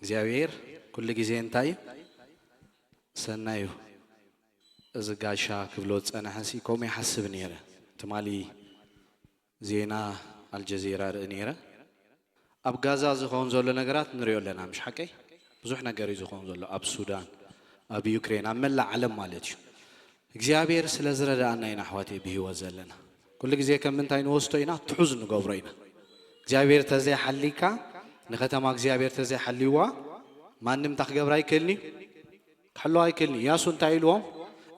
እግዚኣብሔር ኩሉ ግዜ እንታይ እዩ? ሰናይ እዩ። እዚ ጋሻ ክብሎ ዝጸንሐ ሲ ከምኡ ይሓስብ ነይረ። ትማሊ ዜና ኣልጀዚራ ርኢ ነይረ። ኣብ ጋዛ ዝኸውን ዘሎ ነገራት ንሪኦ ኣለና፣ ምሽ ሓቀይ? ብዙሕ ነገር እዩ ዝኸውን ዘሎ ኣብ ሱዳን፣ ኣብ ዩክሬን፣ ኣብ መላእ ዓለም ማለት እዩ። እግዚኣብሔር ስለ ዝረዳእና ኢና ኣሕዋተይ ብህይወት ዘለና። ኩሉ ግዜ ከም ምንታይ ንወስዶ ኢና? ትሑዝ ንገብሮ ኢና። እግዚኣብሔር ተዘይሓሊካ፣ ንከተማ እግዚኣብሔር ተዘይሓልይዋ፣ ማንም እንታይ ክገብር ኣይክእልን እዩ? ክሕልዋ ኣይክእልን እዩ። ኢያሱ እንታይ ኢልዎም?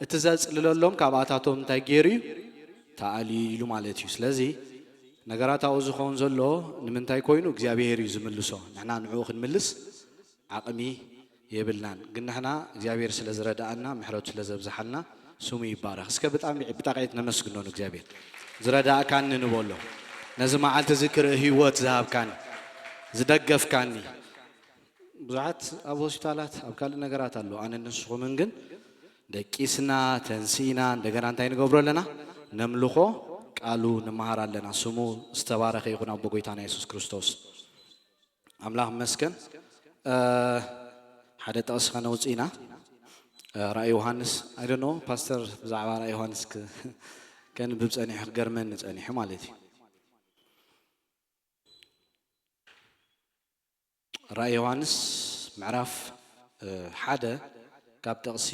እቲ ዘጽልለሎም ካብኣታቶም እንታይ ገይሩ እዩ? ተኣልዩ ኢሉ ማለት እዩ። ስለዚ ነገራት ኣብኡ ዝኸውን ዘሎ ንምንታይ ኮይኑ እግዚኣብሔር እዩ ዝምልሶ። ንሕና ንዕኡ ክንምልስ ዓቕሚ የብልናን። ግን ንሕና እግዚኣብሔር ስለ ዝረድኣና፣ ምሕረቱ ስለ ዘብዝሓልና ስሙ ይባረኽ። እስከ ብጣዕሚ ብጣቕዒት ነመስግኖ ንእግዚኣብሔር። ዝረዳእካኒ ንበሎ። ነዚ መዓልቲ እዚ ክርኢ ህይወት ዝሃብካኒ፣ ዝደገፍካኒ። ብዙሓት ኣብ ሆስፒታላት፣ ኣብ ካልእ ነገራት ኣለዉ። ኣነ ንስኹምን ግን ደቂስና፣ ተንሲእና፣ እንደገና እንታይ ንገብሮ ኣለና? ነምልኾ፣ ቃሉ ንመሃር ኣለና። ስሙ ዝተባረኸ ይኹን ኣቦ ጎይታና የሱስ ክርስቶስ። ኣምላኽ ይመስገን። እ፣ ሓደ ጥቕሲ ከነውጽእ ኢና። እ፣ ራእይ ዮሃንስ፣ I don't know፣ ፓስተር ብዛዕባ ራእይ ዮሃንስ ክ-፣ ከንብብ ጸኒሑ፣ ክገርመኒ ጸኒሑ ማለት እዩ። ራእይ ዮሃንስ ምዕራፍ፣ እ፣ ሓደ ካብ ጥቕሲ፣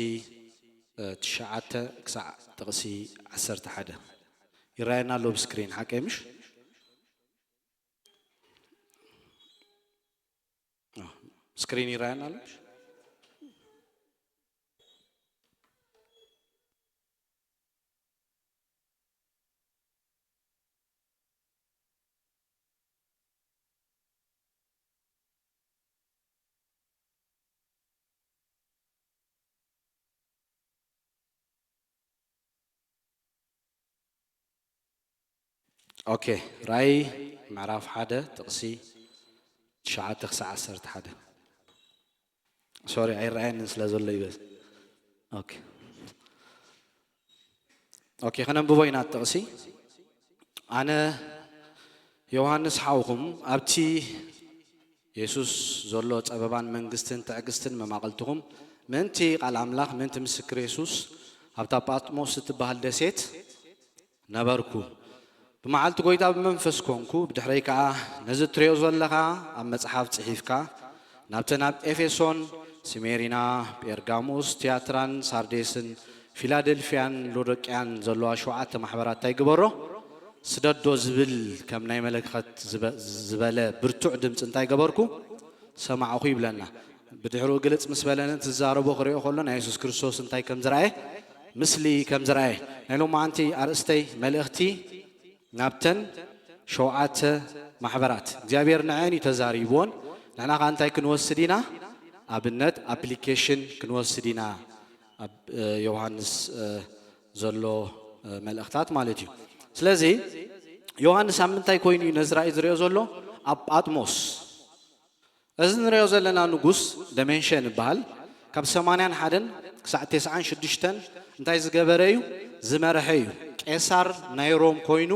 እ፣ ትሽዓተ ክሳዕ ጥቕሲ ዓሰርተ ሓደ ይረኣየና ኣሎ ብስክሪን፣ ሓቀይ ምሽ? ስክሪን ይረኣየና ኣሎ። ኦኬ፣ ራእይ ምዕራፍ ሓደ ጥቕሲ ትሽዓተ ክሳዕ ዓሰርተ ሓደ። ሶሪ፣ ኣይረኣየንን ስለ ዘሎ ይበዝ። ኦኬ። ኦኬ፣ ከነንብቦ ኢና ጥቕሲ። ኣነ ዮሃንስ ሓውኹም ኣብቲ የሱስ ዘሎ ጸበባን መንግስትን ትዕግስትን መማቕልትኹም ምእንቲ ቃል ኣምላኽ፣ ምእንቲ ምስክር የሱስ ኣብታ ጳጥሞስ እትበሃል ደሴት ነበርኩ። ብመዓልቲ ጐይታ ብመንፈስ ኰንኩ፣ ብድሕረይ ከኣ ነዚ እትርእዮ ዘለኻ ኣብ መጽሓፍ ጽሒፍካ፣ ናብተን ኣብ ኤፌሶን፣ ስሜሪና፣ ጴርጋሞስ፣ ትያትራን ሳርዴስን ፊላደልፍያን ሎዶቅያን ዘለዋ ሸውዓተ ማሕበራት እንታይ ግበሮ? ስደዶ ዝብል ከም ናይ መለኸት ዝበ-፣ ዝበለ ብርቱዕ ድምጺ እንታይ ገበርኩ? ሰማዕኹ ይብለና። ብድሕሪኡ ግልጽ ምስ በለኒ፣ እቲ ዝዛረቦ ክርእዮ ከሎ ናይ የሱስ ክርስቶስ እንታይ ከም ዝረኣየ፣ ምስሊ ከም ዝረኣየ። ናይ ሎማዓንቲ ኣርእስተይ መልእኽቲ ናብተን ሸውዓተ ማሕበራት እግዚኣብሔር ንዐን እዩ ተዛሪብዎን፣ ንሕና ኸዓ እንታይ ክንወስድ ኢና? ኣብነት፣ ኣፕሊኬሽን ክንወስድ ኢና። ኣብ፣ እ፣ ዮሃንስ፣ እ፣ ዘሎ፣ እ፣ መልእኽታት ማለት እዩ። ስለዚ ዮሃንስ ኣብ ምንታይ ኮይኑ እዩ ነዚ ራእይ ዝሪኦ ዘሎ? ኣብ ጳጥሞስ። እዚ ንሪኦ ዘለና ንጉስ ደሜንሽየን ይበሃል። ካብ ሰማንያን ሓደን ክሳዕ ተስዓን ሽዱሽተን እንታይ ዝገበረ እዩ? ዝመርሐ እዩ። ቄሳር ናይ ሮም ኮይኑ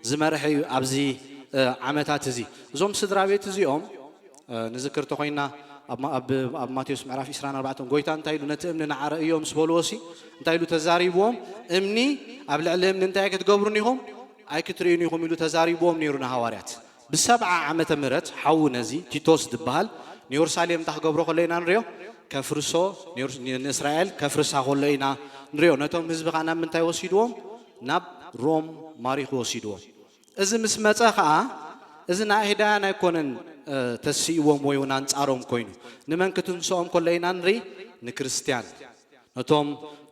ዝመርሐ እዩ ኣብዚ፣ እ፣ ዓመታት እዚ። እዞም ስድራ ቤት እዚኦም፣ እ፣ ንዝክር ተኾይንና ኣብ ማ-፣ ኣብ፣ ኣብ ማቴዎስ ምዕራፍ ዕስራን ኣርባዕተን ጎይታ እንታይ ኢሉ ነቲ እምኒ ንዓረ እዮ ምስ በልዎ ሲ እንታይ ኢሉ ተዛሪብዎም? እምኒ ኣብ ልዕሊ እምኒ እንታይ ኣይክትገብሩን ኢኹም? ኣይክትርእዩን ኢኹም ኢሉ ተዛሪብዎም ነይሩ ንሃዋርያት። ብሰብዓ ዓመተ ምህረት ሓዉ ነዚ ቲቶስ ዝበሃል ንየሩሳሌም እንታይ ክገብሮ ከሎ ኢና ንሪኦ? ከፍርሶ፣ ንየሩስ-፣ ንእስራኤል ከፍርሳ ከሎ ኢና ንሪኦ። ነቶም ህዝቢ ኸዓ ናብ ምንታይ ወሲድዎም? ናብ ሮም ማሪኹ ወሲድዎም። እዚ ምስ መጸ ኸዓ፣ እዚ ንኣይሁዳውያን ኣይኮነን፣ እ፣ ተስኢዎም ወይ እውን ኣንጻሮም ኮይኑ። ንመን ክትንስኦም ከሎ ኢና ንርኢ? ንክርስትያን። ነቶም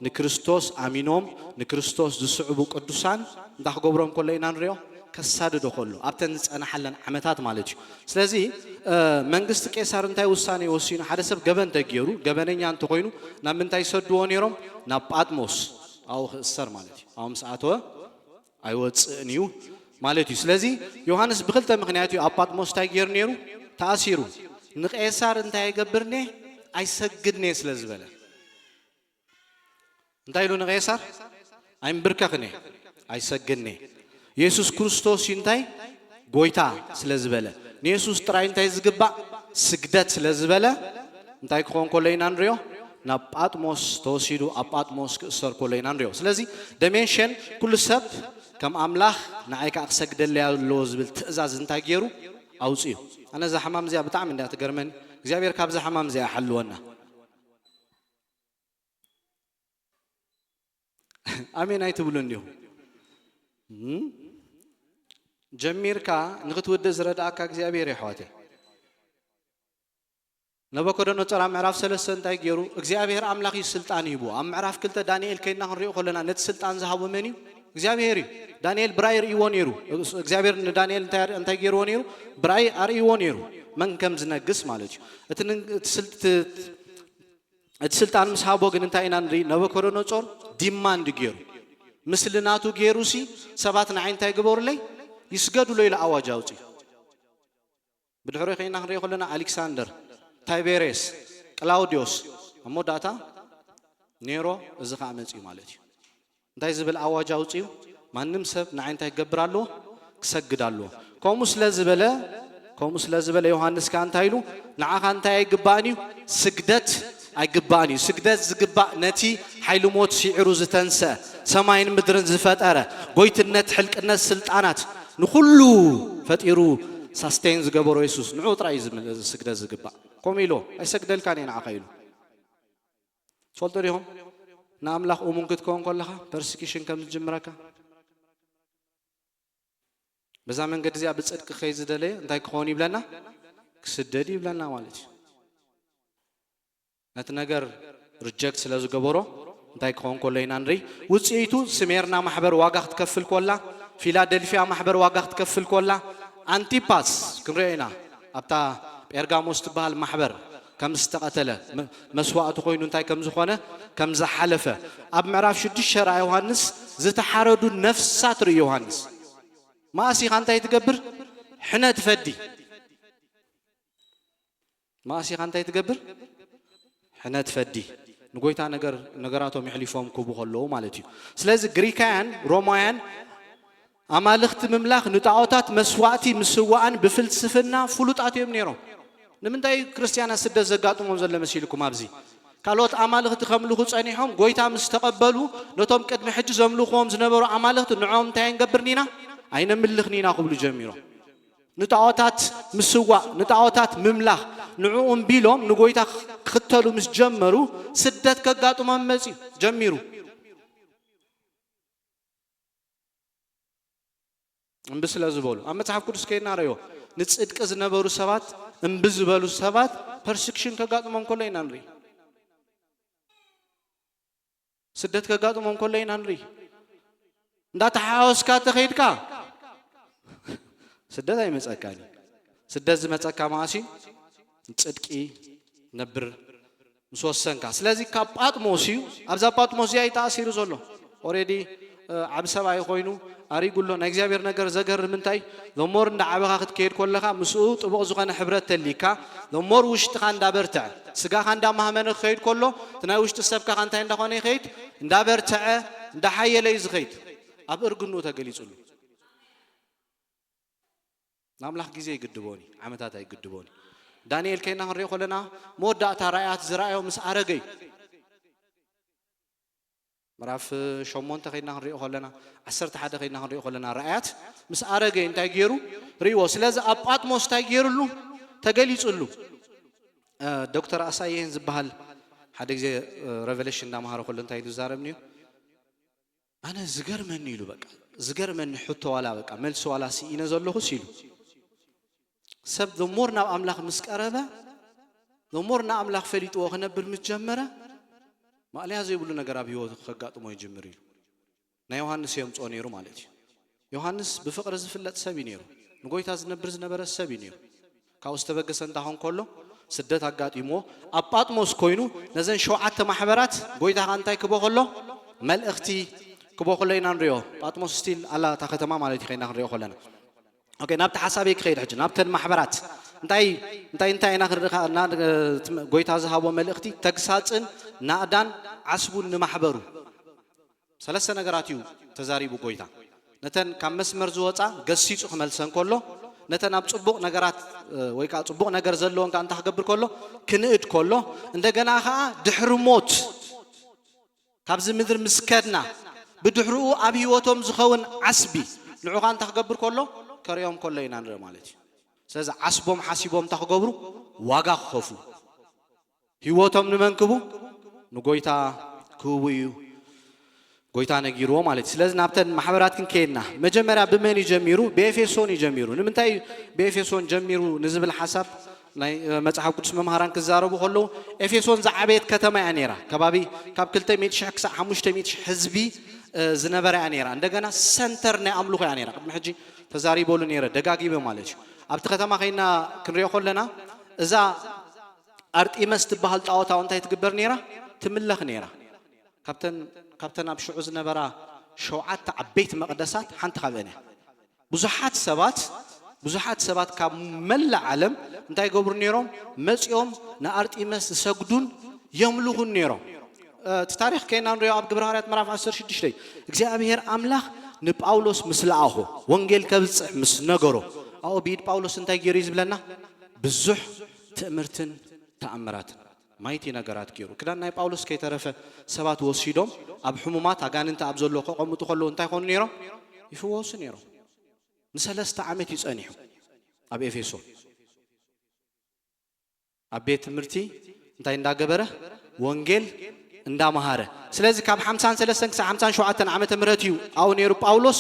ንክርስቶስ ኣሚኖም ንክርስቶስ ዝስዕቡ ቅዱሳን እንታይ ክገብሮም ከሎ ኢና ንሪኦ? ከሳድዶ ከሎ፣ ኣብተን ዝጸንሓለን ዓመታት ማለት እዩ። ስለዚ፣ እ፣ መንግስቲ ቄሳር እንታይ ውሳኔ ወሲኑ? ሓደ ሰብ ገበን ተገይሩ፣ ገበነኛ እንተኾይኑ ናብ ምንታይ ይሰድዎ ነይሮም? ናብ ጳጥሞስ፣ ኣብኡ ክእሰር ማለት እዩ። ኣብኡ ምስ ኣተወ ኣይወጽእን እዩ ማለት እዩ። ስለዚ ዮሃንስ ብኽልተ ምኽንያት እዩ ኣብ ጳጥሞስ እንታይ ገይሩ ነይሩ? ተኣሲሩ። ንቄሳር እንታይ ኣይገብርኔ? ኣይሰግድኔ ስለ ዝበለ። እንታይ ኢሉ ንቄሳር? ኣይምብርከኽኔ፣ ኣይሰግድኔ። የሱስ ክርስቶስ እዩ እንታይ? ጎይታ ስለ ዝበለ። ንየሱስ ጥራይ እንታይ ዝግባእ? ስግደት ስለ ዝበለ እንታይ ክኸውን ከሎ ኢና ንሪኦ? ናብ ጳጥሞስ ተወሲዱ ኣብ ጳጥሞስ ክእሰር ከሎ ኢና ንሪኦ። ስለዚ ደሜንሽን ኩሉ ሰብ ከም ኣምላኽ ንዓይ ከዓ ክሰግደለይ ኣለዎ ዝብል ትእዛዝ እንታይ ገይሩ ኣውፅኡ? ኣነ እዛ ሕማም እዚኣ ብጣዕሚ እንዲያ ትገርመኒ። እግዚኣብሔር ካብዛ ሕማም እዚኣ ይሓልወና። ኣሜን ኣይትብሉ እንዲኹም? እም? ጀሚርካ ንክትውድእ ዝረድኣካ እግዚኣብሔር እዩ ኣሕዋተይ። ነበኮደነጾር ኣብ ምዕራፍ ሰለስተ እንታይ ገይሩ? እግዚኣብሔር ኣምላኽ እዩ ስልጣን ሂቡ። ኣብ ምዕራፍ ክልተ ዳንኤል ከይድና ክንሪኦ ከለና ነቲ ስልጣን ዝሃቦ መን እዩ? እግዚኣብሔር እዩ። ዳንኤል ብራይ ርእይዎ ነይሩ። እግዚኣብሔር ንዳንኤል እንታይ እንታይ ገይርዎ ነይሩ? ብራይ ኣርእይዎ ነይሩ። መን ከም ዝነግስ ማለት እዩ። እቲ ን- እቲ ስል- እቲ እቲ ስልጣን ምስ ሃቦ ግን እንታይ ኢና ንርኢ? ነበኮደነጾር ዲማንድ ገይሩ፣ ምስሊ ናቱ ገይሩ ሲ ሰባት ንዓይ እንታይ ግበሩለይ? ይስገዱለይ ኢሉ ኣዋጅ ኣውፅዩ። ብድሕሪ ኮይና ክንሪኦ ከለና ኣሌክሳንደር፣ ታይቤሬስ፣ ቅላውዲዮስ፣ ኣብ መወዳእታ ኔሮ፣ እዚ ከዓ መፅዩ ማለት እዩ። እንታይ ዝብል ኣዋጅ ኣውፅዩ? ማንም ሰብ ንዓይ እንታይ ክገብር ኣለዎ? ክሰግድ ኣለዎ። ከምኡ ስለ ዝበለ ከምኡ ስለ ዝበለ ዮሃንስ ከ እንታይ ኢሉ? ንዓኻ እንታይ ኣይግባእን እዩ? ስግደት ኣይግባእን እዩ። ስግደት ዝግባእ ነቲ ሓይሊ ሞት ሲዕሩ ዝተንሰ ሰማይን ምድርን ዝፈጠረ ጎይትነት ሕልቅነት ስልጣናት ንኩሉ ፈጢሩ ሳስቴን ዝገበሮ የሱስ ንዑ ጥራይ እዩ ዝም- ስግደት ዝግባእ። ከምኡ ኢሎ ኣይሰግደልካን እየ ንዓኻ ኢሉ። ትፈልጡ ዲኹም? ንኣምላኽ እሙን ክትከውን ከለኻ ፐርሲኪሽን ከም ዝጅምረካ። በዛ መንገዲ እዚኣ ብጽድቂ ከይ ዝደለየ እንታይ ክኸውን ይብለና? ክስደድ ይብለና ማለት እዩ። ነቲ ነገር ሪጀክት ስለ ዝገበሮ እንታይ ክኸውን ከሎ ኢና ንርኢ። ውጽኢቱ ስሜርና ማሕበር ዋጋ ክትከፍል ኮላ፣ ፊላደልፊያ ማሕበር ዋጋ ክትከፍል ኮላ፣ ኣንቲፓስ ክንሪኦ ኢና ኣብታ ጴርጋሞስ ትበሃል ማሕበር ከም ዝተቐተለ መ- መስዋእቲ ኮይኑ እንታይ ከም ዝኾነ ከም ዝሓለፈ ኣብ ምዕራፍ ሽዱሽተ ራእይ ዮሃንስ ዝተሓረዱ ነፍሳት ርኢ ዮሃንስ። መኣስ ኢኻ እንታይ ትገብር? ሕነ ትፈዲ። መኣስ ኢኻ እንታይ ትገብር? ሕነ ትፈዲ። ንጎይታ ነገር ነገራቶም የሕሊፎም ክቡ ከለዉ ማለት እዩ። ስለዚ ግሪካውያን ሮማውያን ኣማልኽቲ ምምላኽ ንጣዖታት መስዋእቲ ምስዋእን ብፍልስፍና ፍሉጣት እዮም ነይሮም። ንምንታይ ክርስትያናት ስደት ዘጋጥሞም ዘሎ መሲልኩም? ኣብዚ ካልኦት ኣማልኽቲ ከምልኹ ጸኒሖም ጎይታ ምስ ተቐበሉ ነቶም ቅድሚ ሕጂ ዘምልኽዎም ዝነበሩ ኣማልኽቲ ንዖም እንታይ ኣይንገብርን ኢና? ኣይነምልኽን ኢና ክብሉ ጀሚሮም። ንጣዖታት ምስዋእ ንጣዖታት ምምላኽ ንዕኡ እምቢ ኢሎም ንጎይታ ክኽተሉ ምስ ጀመሩ ስደት ከጋጥሞም መፅዩ ጀሚሩ። እምቢ ስለ ዝበሉ ኣብ መፅሓፍ ቅዱስ ከይድና ረዮ ንፅድቂ ዝነበሩ ሰባት እምቢ ዝበሉ ሰባት ፐርሲክሽን ከጋጥሞም ከሎ ኢና ንርኢ። ስደት ከጋጥሞም ከሎ ኢና ንርኢ። እንዳተሓወስካ ተኸይድካ ስደት ኣይመፀካን እዩ። ስደት ዝመፀካ መዓስ እዩ? ጽድቂ ነብር ምስ ወሰንካ። ስለዚ ካብ ጳጥሞስ እዩ፣ ኣብዛ ጳጥሞስ እዚኣ እዩ ተኣሲሩ ዘሎ። ኦሬዲ ዓብ ሰብኣይ ኮይኑ ኣሪጉ ኣሎ። ናይ እግዚኣብሔር ነገር ዘገርም እንታይ? ዘሞር እንዳ ዓበኻ ክትከይድ ኮለኻ ምስኡ ጥቡቕ ዝኾነ ሕብረት ተሊካ ዘሞር ውሽጥኻ እንዳበርትዐ ስጋኻ እንዳማህመነ ክኸይድ ኮሎ እቲ ናይ ውሽጢ ሰብካ እንታይ እንዳኾነ ይኸይድ? እንዳበርትዐ እንዳሓየለ እዩ ዝኸይድ። ኣብ እርግንኡ ተገሊጹሉ። ንኣምላኽ ግዜ ኣይግድቦን እዩ፣ ዓመታት ኣይግድቦን እዩ። ዳንኤል ከይና ክንሪኦ ከለና መወዳእታ ራእያት ዝረኣዮ ምስ ኣረገ እዩ። ምዕራፍ ሸሞንተ ከይና ክንሪኦ ከለና ዓሰርተ ሓደ ከይና ክንሪኦ ከለና ራእያት ምስ ኣረገ እንታይ ገይሩ ርእይዎ። ስለዚ ኣብ ጳጥሞስ እንታይ ገይሩሉ? ተገሊጹሉ። ዶክተር ኣሳየን ዝበሃል ሓደ ግዜ ሬቨሌሽን እንዳመሃረ ከሎ እንታይ ኢሉ ዝዛረብኒ እዩ? ኣነ ዝገርመኒ ኢሉ በቃ ዝገርመኒ ሕቶ ዋላ በቃ መልሲ ዋላ ስኢነ ዘለኹስ ኢሉ። ሰብ ዘሞር ናብ ኣምላኽ ምስ ቀረበ ዘሞር ንኣምላኽ ፈሊጥዎ ክነብር ምስ ጀመረ ማእለያ ዘይብሉ ነገር ኣብ ህይወቱ ከጋጥሞ ይጅምር ኢሉ ናይ ዮሃንስ የምፅኦ ነይሩ ማለት እዩ። ዮሃንስ ብፍቕሪ ዝፍለጥ ሰብ እዩ ነይሩ። ንጎይታ ዝነብር ዝነበረ ሰብ እዩ ነይሩ። ካብኡ ዝተበገሰ እንታኾን ከሎ ስደት ኣጋጢምዎ ኣብ ጳጥሞስ ኮይኑ ነዘን ሸውዓተ ማሕበራት ጎይታ ኸዓ እንታይ ክቦ ከሎ መልእኽቲ ክቦ ከሎ ኢና ንሪኦ። ጳጥሞስ ስቲል ኣላ እታ ከተማ ማለት እዩ ከይና ክንሪኦ ከለና። ኦኬ፣ ናብቲ ሓሳበይ ክኸይድ ሕጂ ናብተን ማሕበራት እንታይ እንታይ እንታይ ኢና ክንርኢ ከ- እና- እቲ ጎይታ ዝሃቦ መልእኽቲ ተግሳፅን ናእዳን ዓስቡን ንማሕበሩ ሰለስተ ነገራት እዩ ተዛሪቡ ጎይታ። ነተን ካብ መስመር ዝወፃ ገሲፁ ክመልሰን ከሎ ነተን ኣብ ጽቡቕ ነገራት ወይ ከዓ ጽቡቕ ነገር ዘለዎን ከዓ እንታይ ክገብር ከሎ? ክንእድ ከሎ። እንደገና ከዓ ድሕሪ ሞት ካብዚ ምድሪ ምስ ከድና ብድሕርኡ ኣብ ህይወቶም ዝኸውን ዓስቢ ንዑኻ እንታይ ክገብር ከሎ? ከርእዮም ከሎ ኢና ንርኢ ማለት እዩ። ስለዚ ዓስቦም ሓሲቦም እንታይ ክገብሩ? ዋጋ ክኸፍሉ። ህይወቶም ንመን ክቡ? ንጎይታ ክህቡ እዩ ጎይታ ነጊርዎ ማለት እዩ። ስለዚ ናብተን ማሕበራት ክንከይድና መጀመርያ ብመን እዩ ጀሚሩ? ብኤፌሶን እዩ ጀሚሩ። ንምንታይ እዩ ብኤፌሶን ጀሚሩ ንዝብል ሓሳብ ናይ መጽሓፍ ቅዱስ መምሃራን ክዛረቡ ከለዉ ኤፌሶን ዝዓበየት ከተማ እያ ነይራ። ከባቢ ካብ ክልተ ሚእቲ ሽሕ ክሳብ ሓሙሽተ ሚእቲ ሽሕ ህዝቢ ዝነበረ እያ ነይራ። እንደገና ሰንተር ናይ ኣምልኾ እያ ነይራ። ቅድሚ ሕጂ ተዛሪበሉ ነይረ ደጋጊበ ማለት እዩ። ኣብቲ ከተማ ከይና ክንሪኦ ከለና እዛ ኣርጢመስ ትበሃል ጣዖት እንታይ ትግበር ነይራ? ትምለኽ ነይራ። ካብተን ካብተን ኣብ ሽዑ ዝነበራ ሸውዓተ ዓበይቲ መቕደሳት ሓንቲ ካብአን እያ። ብዙሓት ሰባት ብዙሓት ሰባት ካብ መላእ ዓለም እንታይ ይገብሩ ነይሮም? መጺኦም ንኣርጢመስ ዝሰግዱን የምልኹን ነይሮም። እቲ ታሪኽ ከይና ንሪኦ ኣብ ግብረ ሃዋርያት ምዕራፍ ዓሰርተ ሽዱሽተ እግዚኣብሔር ኣምላኽ ንጳውሎስ ምስ ለኣኾ ወንጌል ከብጽሕ ምስ ነገሮ ኣብኡ ብኢድ ጳውሎስ እንታይ ገይሩ እዩ ዝብለና? ብዙሕ ትእምርትን ተኣምራትን ማይቲ ነገራት ገይሩ። ክዳን ናይ ጳውሎስ ከይተረፈ ሰባት ወሲዶም ኣብ ሕሙማት ኣጋንንቲ ኣብ ዘለዎ ከቐምጡ ከለዉ እንታይ ይኾኑ ነይሮም? ይፍወሱ ነይሮም። ንሰለስተ ዓመት እዩ ጸኒሑ ኣብ ኤፌሶን ኣብ ቤት ትምህርቲ እንታይ እንዳገበረ? ወንጌል እንዳመሃረ። ስለዚ ካብ ሓምሳን ሰለስተን ክሳብ ሓምሳን ሸውዓተን ዓመተ ምህረት እዩ ኣብኡ ነይሩ ጳውሎስ።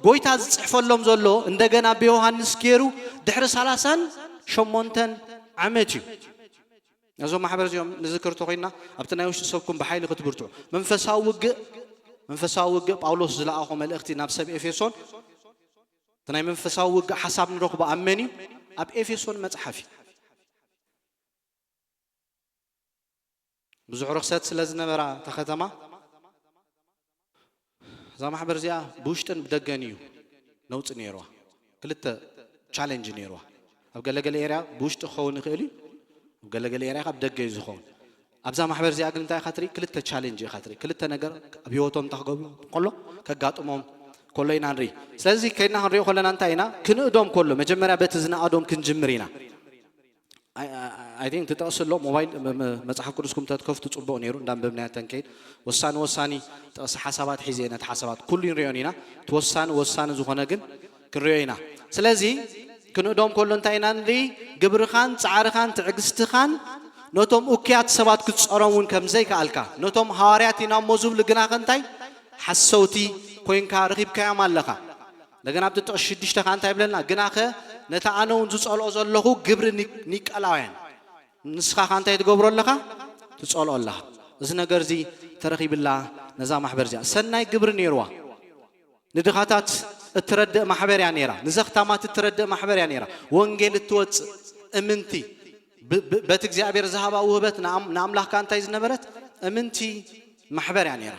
ጎይታ ዝጽሕፈሎም ዘሎ እንደገና ብዮሃንስ ገይሩ ድሕሪ ሰላሳን ሸሞንተን ዓመት እዩ። ነዞም ማሕበር እዚኦም ንዝክር ተኾይና ኣብቲ ናይ ውሽጢ ሰብኩም ብሓይሊ ክትብርትዑ መንፈሳዊ ውግእ መንፈሳዊ ውግእ ጳውሎስ ዝለኣኾ መልእኽቲ ናብ ሰብ ኤፌሶን እቲ ናይ መንፈሳዊ ውግእ ሓሳብ ንረኽቦ ኣብ መን እዩ? ኣብ ኤፌሶን መጽሓፍ እዩ። ብዙሕ ርኽሰት ስለ ዝነበራ እታ ከተማ እዛ ማሕበር እዚኣ ብውሽጥን ብደገን እዩ ነውፂ ነይርዋ። ክልተ ቻለንጅ ነይርዋ። ኣብ ገለገለ ኤርያ ብውሽጢ ክኸውን ይኽእል እዩ፣ ኣብ ገለገለ ኤርያ ካብ ደገ እዩ ዝኸውን። ኣብዛ ማሕበር እዚኣ ግን እንታይ ኢኻ ትርኢ? ክልተ ቻለንጅ ኢኻ ትርኢ። ክልተ ነገር ኣብ ህይወቶም እንታይ ክገብሩ ከሎ ከጋጥሞም ከሎ ኢና ንርኢ። ስለዚ ከይድና ክንሪኦ ከለና እንታይ ኢና ክንእዶም ከሎ መጀመርያ በቲ ዝነኣዶም ክንጅምር ኢና። ኣይ ቲንክ ትጠቕሲ ኣሎ ሞባይል መ- መ- መጽሓፍ ቅዱስኩም ተትከፍቱ ጽቡቕ ነይሩ። እንዳንበብናዮ ተንከይድ ወሳኒ ወሳኒ ጥቕሲ ሓሳባት ሒዘ ነቲ ሓሳባት ኩሉ ንሪኦን ኢና። እቲ ወሳኒ ወሳኒ ዝኾነ ግን ክንሪኦ ኢና። ስለዚ ክንእዶም ከሎ እንታይ ኢና ንርኢ? ግብርኻን ጻዕርኻን ትዕግስትኻን ነቶም እኩያት ሰባት ክትጸሮም እውን ከም ዘይከኣልካ ነቶም ሃዋርያት ኢና እሞ ዝብሉ ግናኸ እንታይ ሓሰውቲ ኮይንካ ረኺብካዮም ኣለኻ። እንደገና ኣብቲ ጥቕሲ ሽዱሽተ ከዓ እንታይ ይብለና? ግናኸ ነታ ኣነ እውን ዝጸልኦ ዘለኹ ግብሪ ኒ- ኒቀላውያን ንስኻ ከዓ እንታይ ትገብሮ ኣለኻ? ትጸልኦ ኣለኻ። እዚ ነገር እዚ ተረኺብላ ነዛ ማሕበር እዚኣ ሰናይ ግብሪ ነይርዋ። ንድኻታት እትረድእ ማሕበር እያ ነይራ። ንዘኽታማት እትረድእ ማሕበር እያ ነይራ። ወንጌል እትወፅእ እምንቲ ብ- ብ- በቲ እግዚኣብሔር ዝሃባ ውህበት ንኣም- ንኣምላኽ ከዓ እንታይ ዝነበረት እምንቲ ማሕበር እያ ነይራ።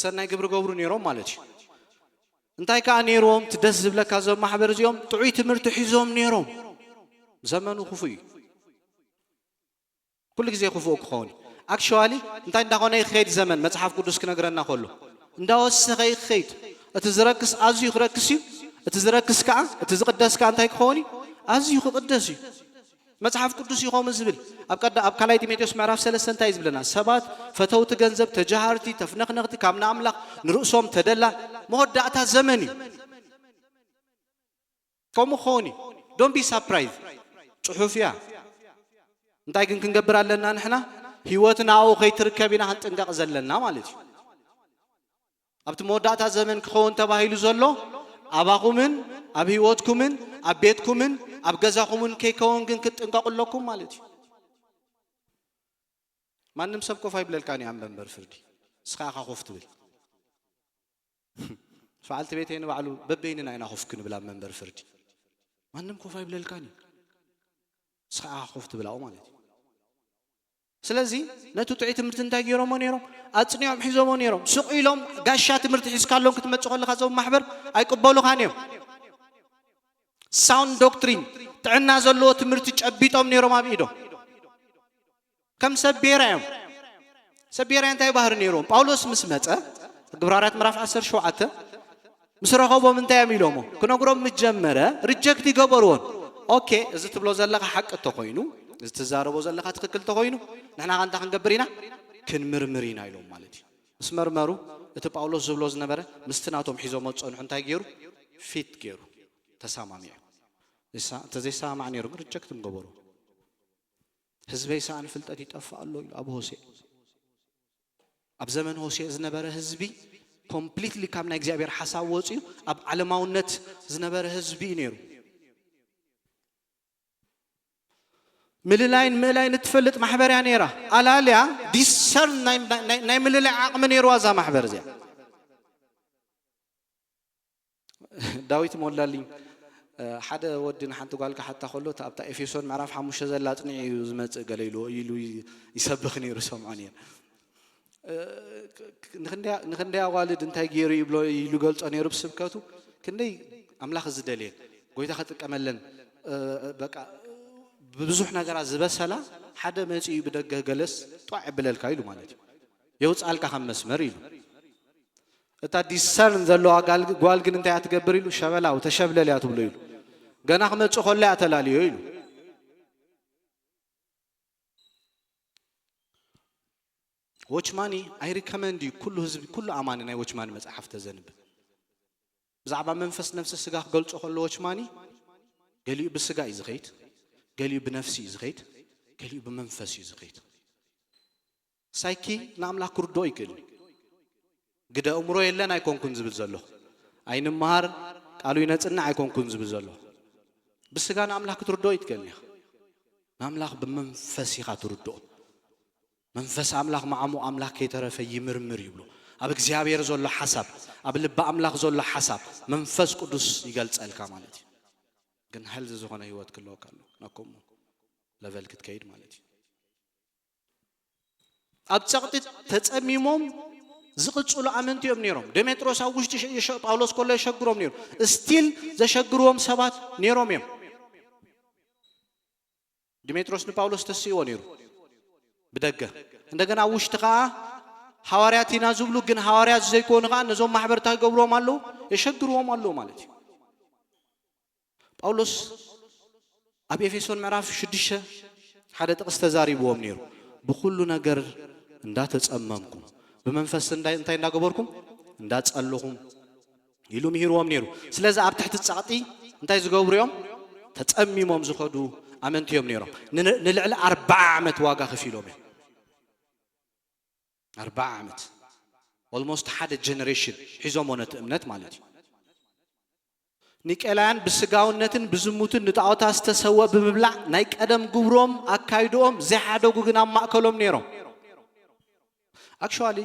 ሰናይ ግብሪ ገብሩ ነይሮም ማለት እዩ። እንታይ ከዓ ነይርዎም? እቲ ደስ ዝብለካ እዞም ማሕበር እዚኦም ጥዑይ ትምህርቲ ሒዞም ነይሮም። ዘመኑ ክፉእ እዩ። ኩሉ ግዜ ክፉእ ክኸውን እዩ። ኣክሽዋሊ እንታይ እንዳኾነ ይኸይድ ዘመን መጽሓፍ ቅዱስ ክነግረና ከሎ እንዳወሰኸ ይኸይድ። እቲ ዝረክስ ኣዝዩ ክረክስ እዩ። እቲ ዝረክስ ከዓ እቲ ዝቕደስ ከዓ እንታይ ክኸውን እዩ? ኣዝዩ ክቕደስ እዩ። መጽሓፍ ቅዱስ እዩ ከምኡ ዝብል። ኣብ ቀዳ ኣብ ካልኣይ ጢሞቴዎስ ምዕራፍ ሰለስተ እንታይ እዩ ዝብለና? ሰባት ፈተውቲ ገንዘብ፣ ተጃሃርቲ፣ ተፍነኽነኽቲ፣ ካብ ንኣምላኽ ንርእሶም ተደላ መወዳእታ ዘመን እዩ። ከምኡ ክኸውን እዩ። Don't be surprised። ጽሑፍ እያ። እንታይ ግን ክንገብር ኣለና ንሕና? ህይወትና ኣብኡ ከይትርከብ ኢና ክንጥንቀቕ ዘለና ማለት እዩ። ኣብቲ መወዳእታ ዘመን ክኸውን ተባሂሉ ዘሎ ኣባኹምን ኣብ ህይወትኩምን ኣብ ቤትኩምን ኣብ ገዛኹምን ከይከውን ግን ክትጥንቀቑ ኣለኩም ማለት እዩ። ማንም ሰብ ኮፍ ኣይብለልካን እዩ ኣብ መንበር ፍርዲ። ንስኻ ኢኻ ኮፍ ትብል። በዓልቲ ቤተይ ንባዕሉ በበይንና ኢና ኮፍ ክንብል ኣብ መንበር ፍርዲ። ማንም ኮፍ ኣይብለልካን እዩ። ንስኻ ኢኻ ኮፍ ትብል ኣብኡ ማለት እዩ። ስለዚ ነቲ ጥዑይ ትምህርቲ እንታይ ገይሮሞ ነይሮም? ኣጽኒዖም ሒዞሞ ነይሮም። ስቕ ኢሎም ጋሻ ትምህርቲ ሒዝካሎም ክትመጽእ ከለኻ እዞም ማሕበር ኣይቅበሉኻን እዮም። ሳውንድ ዶክትሪን ጥዕና ዘለዎ ትምህርቲ ጨቢጦም ነይሮም ኣብ ኢዶም። ከም ሰብ ቤራ እዮም። ሰብ ቤራ እንታይ ባህሪ ነይሮም? ጳውሎስ ምስ መጸ ግብረ ሃዋርያት ምዕራፍ ዓሰርተ ሸውዓተ ምስ ረኸቦም እንታይ እዮም ኢሎሞ? ክነግሮም ምስ ጀመረ ሪጀክት ይገበርዎን። ኦኬ፣ እዚ ትብሎ ዘለኻ ሓቂ እንተኾይኑ፣ እዚ ትዛረቦ ዘለኻ ትኽክል እንተኾይኑ፣ ንሕና ከ እንታይ ክንገብር ኢና? ክንምርምር ኢና ኢሎም ማለት እዩ። ምስ መርመሩ፣ እቲ ጳውሎስ ዝብሎ ዝነበረ ምስቲ ናቶም ሒዞሞ ዝጸንሑ እንታይ ገይሩ? ፊት ገይሩ፣ ተሰማሚዑ። ዘይሳ-፣ እንተዘይሰማማዕ ነይሩ ግን ሪጀክት ምገበሩ። ህዝበይ ሰኣን ፍልጠት ይጠፍእ ኣሎ ኢሉ ኣብ ሆሴዕ። ኣብ ዘመን ሆሴዕ ዝነበረ ህዝቢ ኮምፕሊትሊ ካብ ናይ እግዚኣብሔር ሓሳብ ወፂኡ ኣብ ዓለማውነት ዝነበረ ህዝቢ እዩ ነይሩ። ምልላይን ምእላይን እትፈልጥ ማሕበር እያ ነይራ። ኣላልያ ዲሰርን ናይ፣ ናይ፣ ናይ ምልላይ ዓቕሚ ነይርዋ እዛ ማሕበር እዚኣ። ዳዊት ሞላልኝ፣ እ፣ ሓደ ወዲ ንሓንቲ ጓል ክሓታ ከሎ፣ እታ ኣብታ ኤፌሶን ምዕራፍ ሓሙሽተ ዘላ ኣጽኒዑ እዩ ዝመጽእ ገለ ኢሉ፣ ኢሉ ይ-፣ ይሰብኽ ነይሩ፣ ሰምዖ ነይሩ። እ፣ ክ-፣ ክ-፣ ንኽንደይ፣ ንኽንደይ ኣዋልድ እንታይ ገይሩ ይብሎ፣ ኢሉ ገልጾ ነይሩ ብስብከቱ። ክንደይ ኣምላኽ ዝደልየን፣ ጎይታ ክጥቀመለን፣ እ፣ በቃ፣ ብብዙሕ ነገራት ዝበሰላ፣ ሓደ መጺኡ ብደገ ገለስ ጧዕ የብለልካ ኢሉ ማለት እዩ። የውጽኣልካ ካብ መስመር ኢሉ። እታ ዲሰርን ዘለዋ ጋል-፣ ጓል ግን እንታይ እያ ትገብር ኢሉ? ሸበላው፣ ተሸብለል እያ ትብሎ ኢሉ። ገና ክመጽእ ከሎ እያ ተላልዮ ኢሉ። ዎችማኒ ኣይ ሪከመንድ እዩ፣ ኩሉ ህዝቢ፣ ኩሉ ኣማኒ ናይ ዎችማኒ መጽሓፍ ተዘንብ። ብዛዕባ መንፈስ፣ ነፍሲ፣ ስጋ ክገልጾ ከሎ ዎችማኒ፣ ገሊኡ ብስጋ እዩ ዝኸይድ፣ ገሊኡ ብነፍሲ እዩ ዝኸይድ፣ ገሊኡ ብመንፈስ እዩ ዝኸይድ። ሳይኪ ንኣምላኽ ክርድኦ ይክእል። ግደ እምሮ የለን ኣይኮንኩን ዝብል ዘለኹ። ኣይንመሃር፣ ቃሉ ይነጽንዕ ኣይኮንኩን ዝብል ዘለኹ። ብስጋ ንኣምላኽ ክትርድኦ ይትክእልን ኢኻ። ንኣምላኽ ብመንፈስ ኢኻ ትርድኦ። መንፈስ ኣምላኽ መዓሙ ኣምላኽ ከይተረፈ ይምርምር ይብሉ። ኣብ እግዚኣብሔር ዘሎ ሓሳብ፣ ኣብ ልቢ ኣምላኽ ዘሎ ሓሳብ መንፈስ ቅዱስ ይገልጸልካ ማለት እዩ። ግን ሄልዚ ዝኾነ ህይወት ክህልወካ ኣሎ። ናብ ከምኡ ለቨል ክትከይድ ማለት እዩ። ኣብ ጸቕጢ ተጸሚሞም ዝቕጽሉ ኣመንቲ እዮም ነይሮም። ዴሜጥሮስ ኣብ ውሽጢ ሸ-፣ የሸ-፣ ጳውሎስ ከሎ የሸግሮም ነይሩ። ስቲል ዘሸግርዎም ሰባት ነይሮም እዮም። ዲሜጥሮስ ንጳውሎስ ተስእዎ ነይሩ ብደገ። እንደገና ኣብ ውሽጢ ኸዓ ሃዋርያት ኢና ዝብሉ፣ ግን ሃዋርያት ዘይኮኑ ኸዓ ነዞም ማሕበር እንታይ ይገብርዎም ኣለዉ? የሸግርዎም ኣለዉ ማለት እዩ። ጳውሎስ ኣብ ኤፌሶን ምዕራፍ ሽዱሽተ ሓደ ጥቕስ ተዛሪብዎም ነይሩ። ብኹሉ ነገር እንዳተጸመምኩም፣ ብመንፈስ እንዳ-፣ እንታይ እንዳገበርኩም? እንዳጸለኹም ኢሉ ምሂርዎም ነይሩ። ስለዚ ኣብ ትሕቲ ጸቕጢ እንታይ ዝገብሩ እዮም? ተጸሚሞም ዝኸዱ ኣመንቲ እዮም ነይሮም። ን-፣ ንልዕሊ ኣርብዓ ዓመት ዋጋ ከፊሎም እዮም። ኣርብዓ ዓመት። ኦልሞስት ሓደ ጀነሬሽን ሒዞሞ ነቲ እምነት ማለት እዩ። ኒቄላያን ብስጋውነትን ብዝሙትን ንጣዖታት ዝተሰወ ብምብላዕ ናይ ቀደም ግብሮም ኣካይድኦም ዘይሓደጉ ግን ኣብ ማእከሎም ነይሮም። ኣክቹዋሊ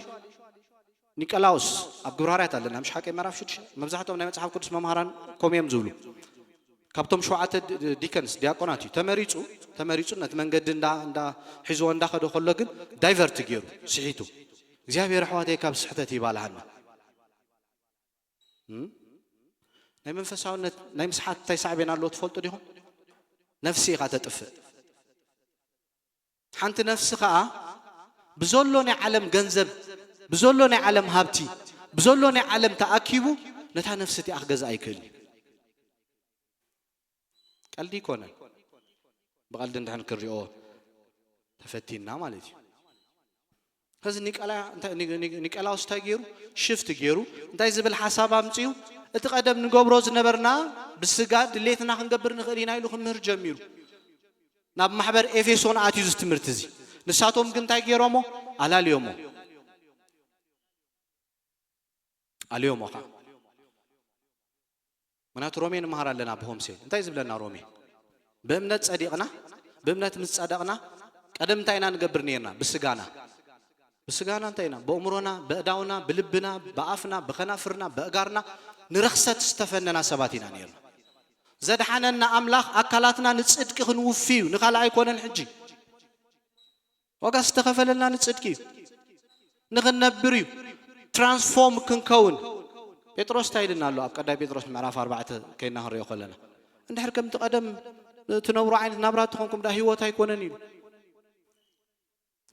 ኒቀላውስ ኣብ ግብረ ሃዋርያት ኣለና፣ ምሽ ሓቀይ ምዕራፍ ሽዱሽተ። መብዛሕትኦም ናይ መጽሓፍ ቅዱስ መምሃራን ከምኡ እዮም ዝብሉ። ካብቶም ሸውዓተ ድ-፣ ድ-፣ ዲከንስ፣ ዲያቆናት እዩ። ተመሪጹ፣ ተመሪጹ ነቲ መንገዲ እንዳ፣ እንዳ ሒዝዎ እንዳኸደ ከሎ ግን ዳይቨርት ገይሩ፣ ስሒቱ። እግዚኣብሔር ኣሕዋተይ ካብ ስሕተት ይባልሃና። እም? ናይ መንፈሳውነት፣ ናይ ምስሓት እንታይ ሳዕቤን ኣለዎ ትፈልጡ ዲኹም? ነፍሲ ኢኻ ተጥፍእ። ሓንቲ ነፍሲ ኸኣ ብዘሎ ናይ ዓለም ገንዘብ፣ ብዘሎ ናይ ዓለም ሃብቲ፣ ብዘሎ ናይ ዓለም ተኣኪቡ ነታ ነፍሲ እቲኣ ክገዝኣ ኣይክእልን እዩ። ቀልዲ ኣይኮነን። ብቐልዲ እንድሕር ክንሪኦ ተፈቲንና ማለት እዩ። ከዚ ኒቀላ-፣ እንታይ፣ ኒ-፣ ኒ-፣ ኒቀላዎስ እንታይ ገይሩ? ሽፍት ገይሩ እንታይ ዝብል ሓሳብ ኣምጺኡ? እቲ ቀደም ንገብሮ ዝነበርና ብስጋ ድሌትና ክንገብር ንኽእል ኢና ኢሉ ክምህር ጀሚሩ። ናብ ማሕበር ኤፌሶን ኣትዩ እዚ ትምህርቲ እዚ። ንሳቶም ግን እንታይ ገይሮሞ? ኣላልዮሞ። ኣልዮሞ ኸዓ። ምክንያቱ ሮሜ ንምሃር ኣለና ብሆምሴ። እንታይ ዝብለና ሮሜ? ብእምነት ጸዲቕና፣ ብእምነት ምስ ጸደቕና፣ ቀደም እንታይ ኢና ንገብር ነይርና? ብስጋና። ብስጋና እንታይ ኢና? ብእምሮና፣ በእዳውና፣ ብልብና፣ ብኣፍና፣ ብኸናፍርና፣ በእጋርና ንረኽሰት ዝተፈነና ሰባት ኢና ነይርና። ዘድሓነና ኣምላኽ ኣካላትና ንጽድቂ ክንውፊ እዩ፣ ንኻልእ ኣይኮነን። ሕጂ ዋጋ ዝተኸፈለልና ንጽድቂ እዩ፣ ንኽንነብር እዩ፣ ትራንስፎርም ክንከውን። ጴጥሮስ እንታይ ኢልና ኣሎ? ኣብ ቀዳይ ጴጥሮስ ምዕራፍ ኣርባዕተ ከይና ክንሪኦ ከለና፣ እንድሕር ከምቲ ቀደም ትነብሩ ዓይነት ናብራ ተኾንኩም፣ ዳ ህይወት ኣይኮነን ኢሉ።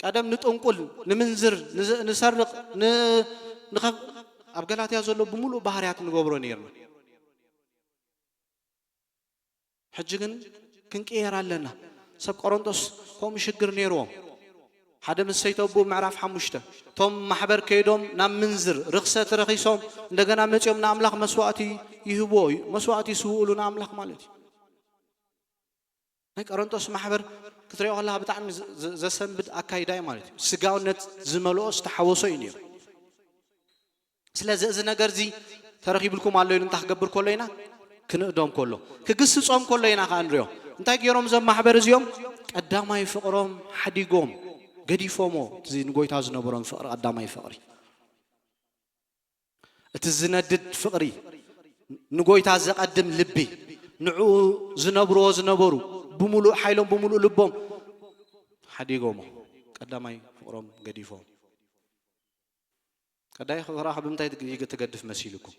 ቀደም ንጥንቁል፣ ንምንዝር፣ ንዝ-፣ ንሰርቕ፣ ን-፣ ንኸ-፣ ኣብ ገላትያ ዘሎ ብምሉእ ባህርያት ንገብሮ ነይርና። ሕጂ ግን ክንቅየር ኣለና። ሰብ ቆሮንቶስ ከምኡ ሽግር ነይርዎም። ሓደ ምስ ሰይተቡ ምዕራፍ ሓሙሽተ፣ እቶም ማሕበር ከይዶም ናብ ምንዝር ርኽሰት ረኺሶም፣ እንደገና መጺኦም ንኣምላኽ መስዋእቲ ይህብዎ እዩ። መስዋእቲ ይስውእሉ ንኣምላኽ ማለት እዩ። ናይ ቆሮንቶስ ማሕበር ክትሪኦ ከለኻ ብጣዕሚ ዘ- ዘ- ዘሰንብድ ኣካይዳ እዩ ማለት እዩ። ስጋውነት ዝመልኦ ዝተሓወሶ እዩ ነይሩ። ስለዚ እዚ ነገር እዚ ተረኺብልኩም ኣሎ ኢሉ እንታይ ክገብር ከሎ ኢና ክንእዶም ከሎ፣ ክግስጾም ከሎ ኢና ከኣ ንሪኦ። እንታይ ገይሮም እዞም ማሕበር እዚኦም? ቀዳማይ ፍቕሮም ሓዲጎም፣ ገዲፎሞ። እቲ ንጎይታ ዝነበሮም ፍቕሪ፣ ቀዳማይ ፍቕሪ፣ እቲ ዝነድድ ፍቕሪ፣ ንጎይታ ዘቐድም ልቢ፣ ንዕኡ ዝነብርዎ ዝነበሩ፣ ብምሉእ ሓይሎም ብምሉእ ልቦም ሓዲጎሞ፣ ቀዳማይ ፍቕሮም ገዲፎም። ቀዳይ ፍቕርኻ ብምንታይ ትግ- ትገድፍ መሲልኩም?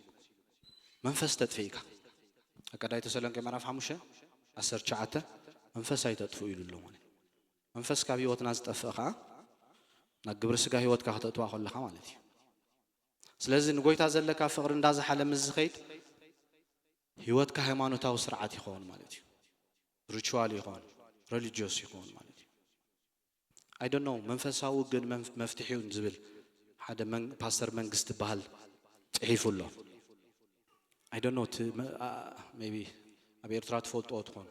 መንፈስ ተጥፍእካ። ኣብ ቀዳይ ተሰሎንቄ ምዕራፍ ሓሙሽተ ዓሰርተ ትሽዓተ፣ መንፈስ ኣይተጥፍኡ ኢሉ ኣሎ ማለት። መንፈስ ካብ ህይወትና ዝጠፍእ ከዓ ናብ ግብሪ ስጋ ህይወትካ ከተእትዋ ከለኻ ማለት እዩ። ስለዚ ንጎይታ ዘለካ ፍቕሪ እንዳዝሓለ ምስ ዝኸይድ፣ ህይወትካ ሃይማኖታዊ ስርዓት ይኸውን ማለት እዩ። ሪቹዋል ይኸውን፣ ረሊጅዮስ ይኸውን ማለት እዩ። I don't know፣ መንፈሳዊ ግን መንፍ- መፍትሒውን ዝብል ሓደ መን- ፓስተር መንግስቲ በሃል ጽሒፉ ኣሎ። I don't know፣ እቲ መ- አ- maybe ኣብ ኤርትራ ትፈልጥዎ ትኾኑ።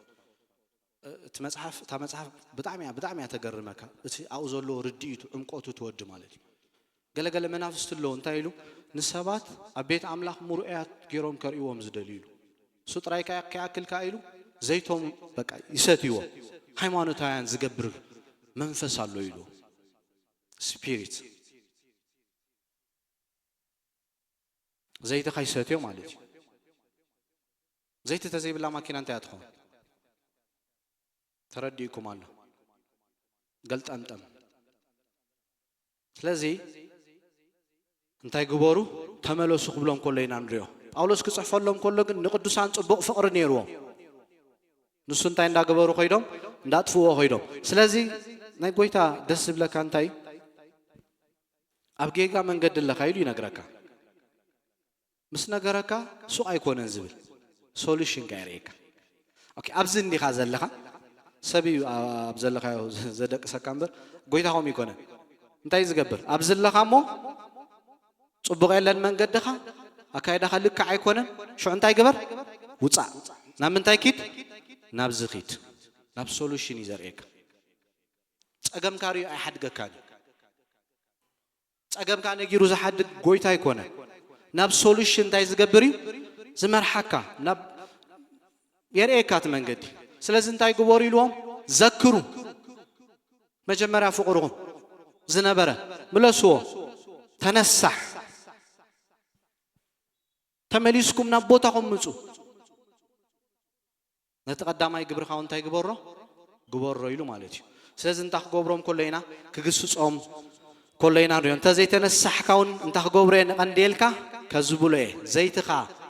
እ- እቲ መጽሓፍ፣ እታ መጽሓፍ ብጣዕሚ እያ፣ ብጣዕሚ እያ ተገርመካ። እቲ ኣብኡ ዘለዎ ርድኢቱ፣ ዕምቆቱ ትወዲ ማለት እዩ። ገለገለ መናፍስቲ ኣለዉ፣ እንታይ ኢሉ? ንሰባት ኣብ ቤት ኣምላኽ ምርኡያት ገይሮም ከርእይዎም ዝደልዩ ኢሉ። እሱ ጥራይ ከኣ ከይኣክል ከኣ ኢሉ ዘይቶም በቃ ይሰትይዎ። ሃይማኖታውያን ዝገብር መንፈስ ኣሎ ኢሉ። ስፒሪት። ዘይትኻ ይሰትዮ ማለት እዩ። ዘይቲ ተዘይብላ ማኪና እንታይ እያ ትኸውን? ተረዲእኩም ኣሎ። ገልጠምጠም። ስለዚ እንታይ ግበሩ? ተመለሱ ክብሎም ከሎ ኢና ንሪኦ። ጳውሎስ ክጽሕፈሎም ከሎ ግን ንቅዱሳን ጽቡቕ ፍቕሪ ነይርዎም። ንሱ እንታይ እንዳገበሩ ከይዶም? እንዳጥፍዎ ከይዶም። ስለዚ ናይ ጎይታ ደስ ዝብለካ እንታይ? ኣብ ጌጋ መንገዲ ኣለኻ ኢሉ ይነግረካ። ምስ ነገረካ ሱቕ ኣይኮነን ዝብል ሶሉሽን ከ የርእየካ። ኦኬ፣ ኣብዚ እንዲኻ ዘለኻ፣ ሰብ እዩ ኣብ ዘለኻዮ ዘደቅሰካ እምበር ጎይታ ከምኡ ኣይኮነን። እንታይ እዩ ዝገብር? ኣብዚ ኣለኻ እሞ ጽቡቕ የለን መንገድኻ፣ ኣካይዳኻ ልክዕ ኣይኮነን። ሽዑ እንታይ ግበር? ውጻእ። ናብ ምንታይ ኪድ? ናብዚ ኪድ። ናብ ሶሉሽን እዩ ዘርእየካ። ጸገምካ ርእዩ ኣይሓድገካን እዩ። ጸገምካ ነጊሩ ዝሓድግ ጎይታ ኣይኮነን። ናብ ሶሉሽን እንታይ ዝገብር እዩ? ዝመርሓካ፣ ናብ የርእየካ እቲ መንገዲ። ስለዚ እንታይ ግበሩ ኢልዎም? ዘክሩ። መጀመርያ ፍቕርኹም ዝነበረ ምለስዎ። ተነሳሕ። ተመሊስኩም ናብ ቦታኹም ምጹ። ነቲ ቀዳማይ ግብርኻ እውን እንታይ ግበሮ? ግበሮ ኢሉ ማለት እዩ። ስለዚ እንታይ ክገብሮም ከሎ ኢና? ክግስጾም ከሎ ኢና ንሪኦ። እንተ ዘይተነሳሕካ እውን እንታይ ክገብሮ እየ ንቐንዴልካ? ከዝብሎ እየ። ዘይትኻ፣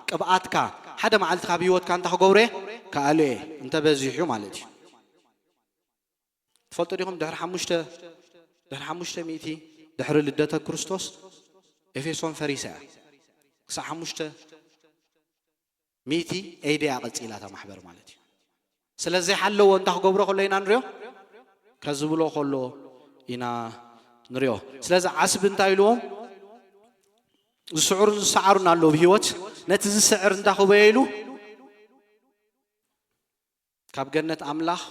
ቅብኣትካ፣ ሓደ መዓልቲ ካብ ህይወትካ እንታይ ክገብሮ እየ? ከኣሎ እየ። እንተ በዚሑ ማለት እዩ። ትፈልጡ ዲኹም? ድሕሪ ሓሙሽተ፣ ድሕሪ ሓሙሽተ ሚእቲ ድሕሪ ልደተ ክርስቶስ ኤፌሶን ፈሪሳ እያ። ክሳብ ሓሙሽተ ሚእቲ ኤይ ዲ እያ ቀጺላ እታ ማሕበር ማለት እዩ። ስለ ዘይሓለዎ እንታይ ክገብሮ ከሎ ኢና ንሪኦ? ከዝብሎ ከሎ ኢና ንሪኦ። ስለዚ ዓስቢ እንታይ ኢልዎም? ዝስዕሩን ዝሰዓሩን ኣለዉ ብህይወት። ነቲ ዝስዕር እንታይ ክበዮ ኢሉ? ካብ ገነት ኣምላኽ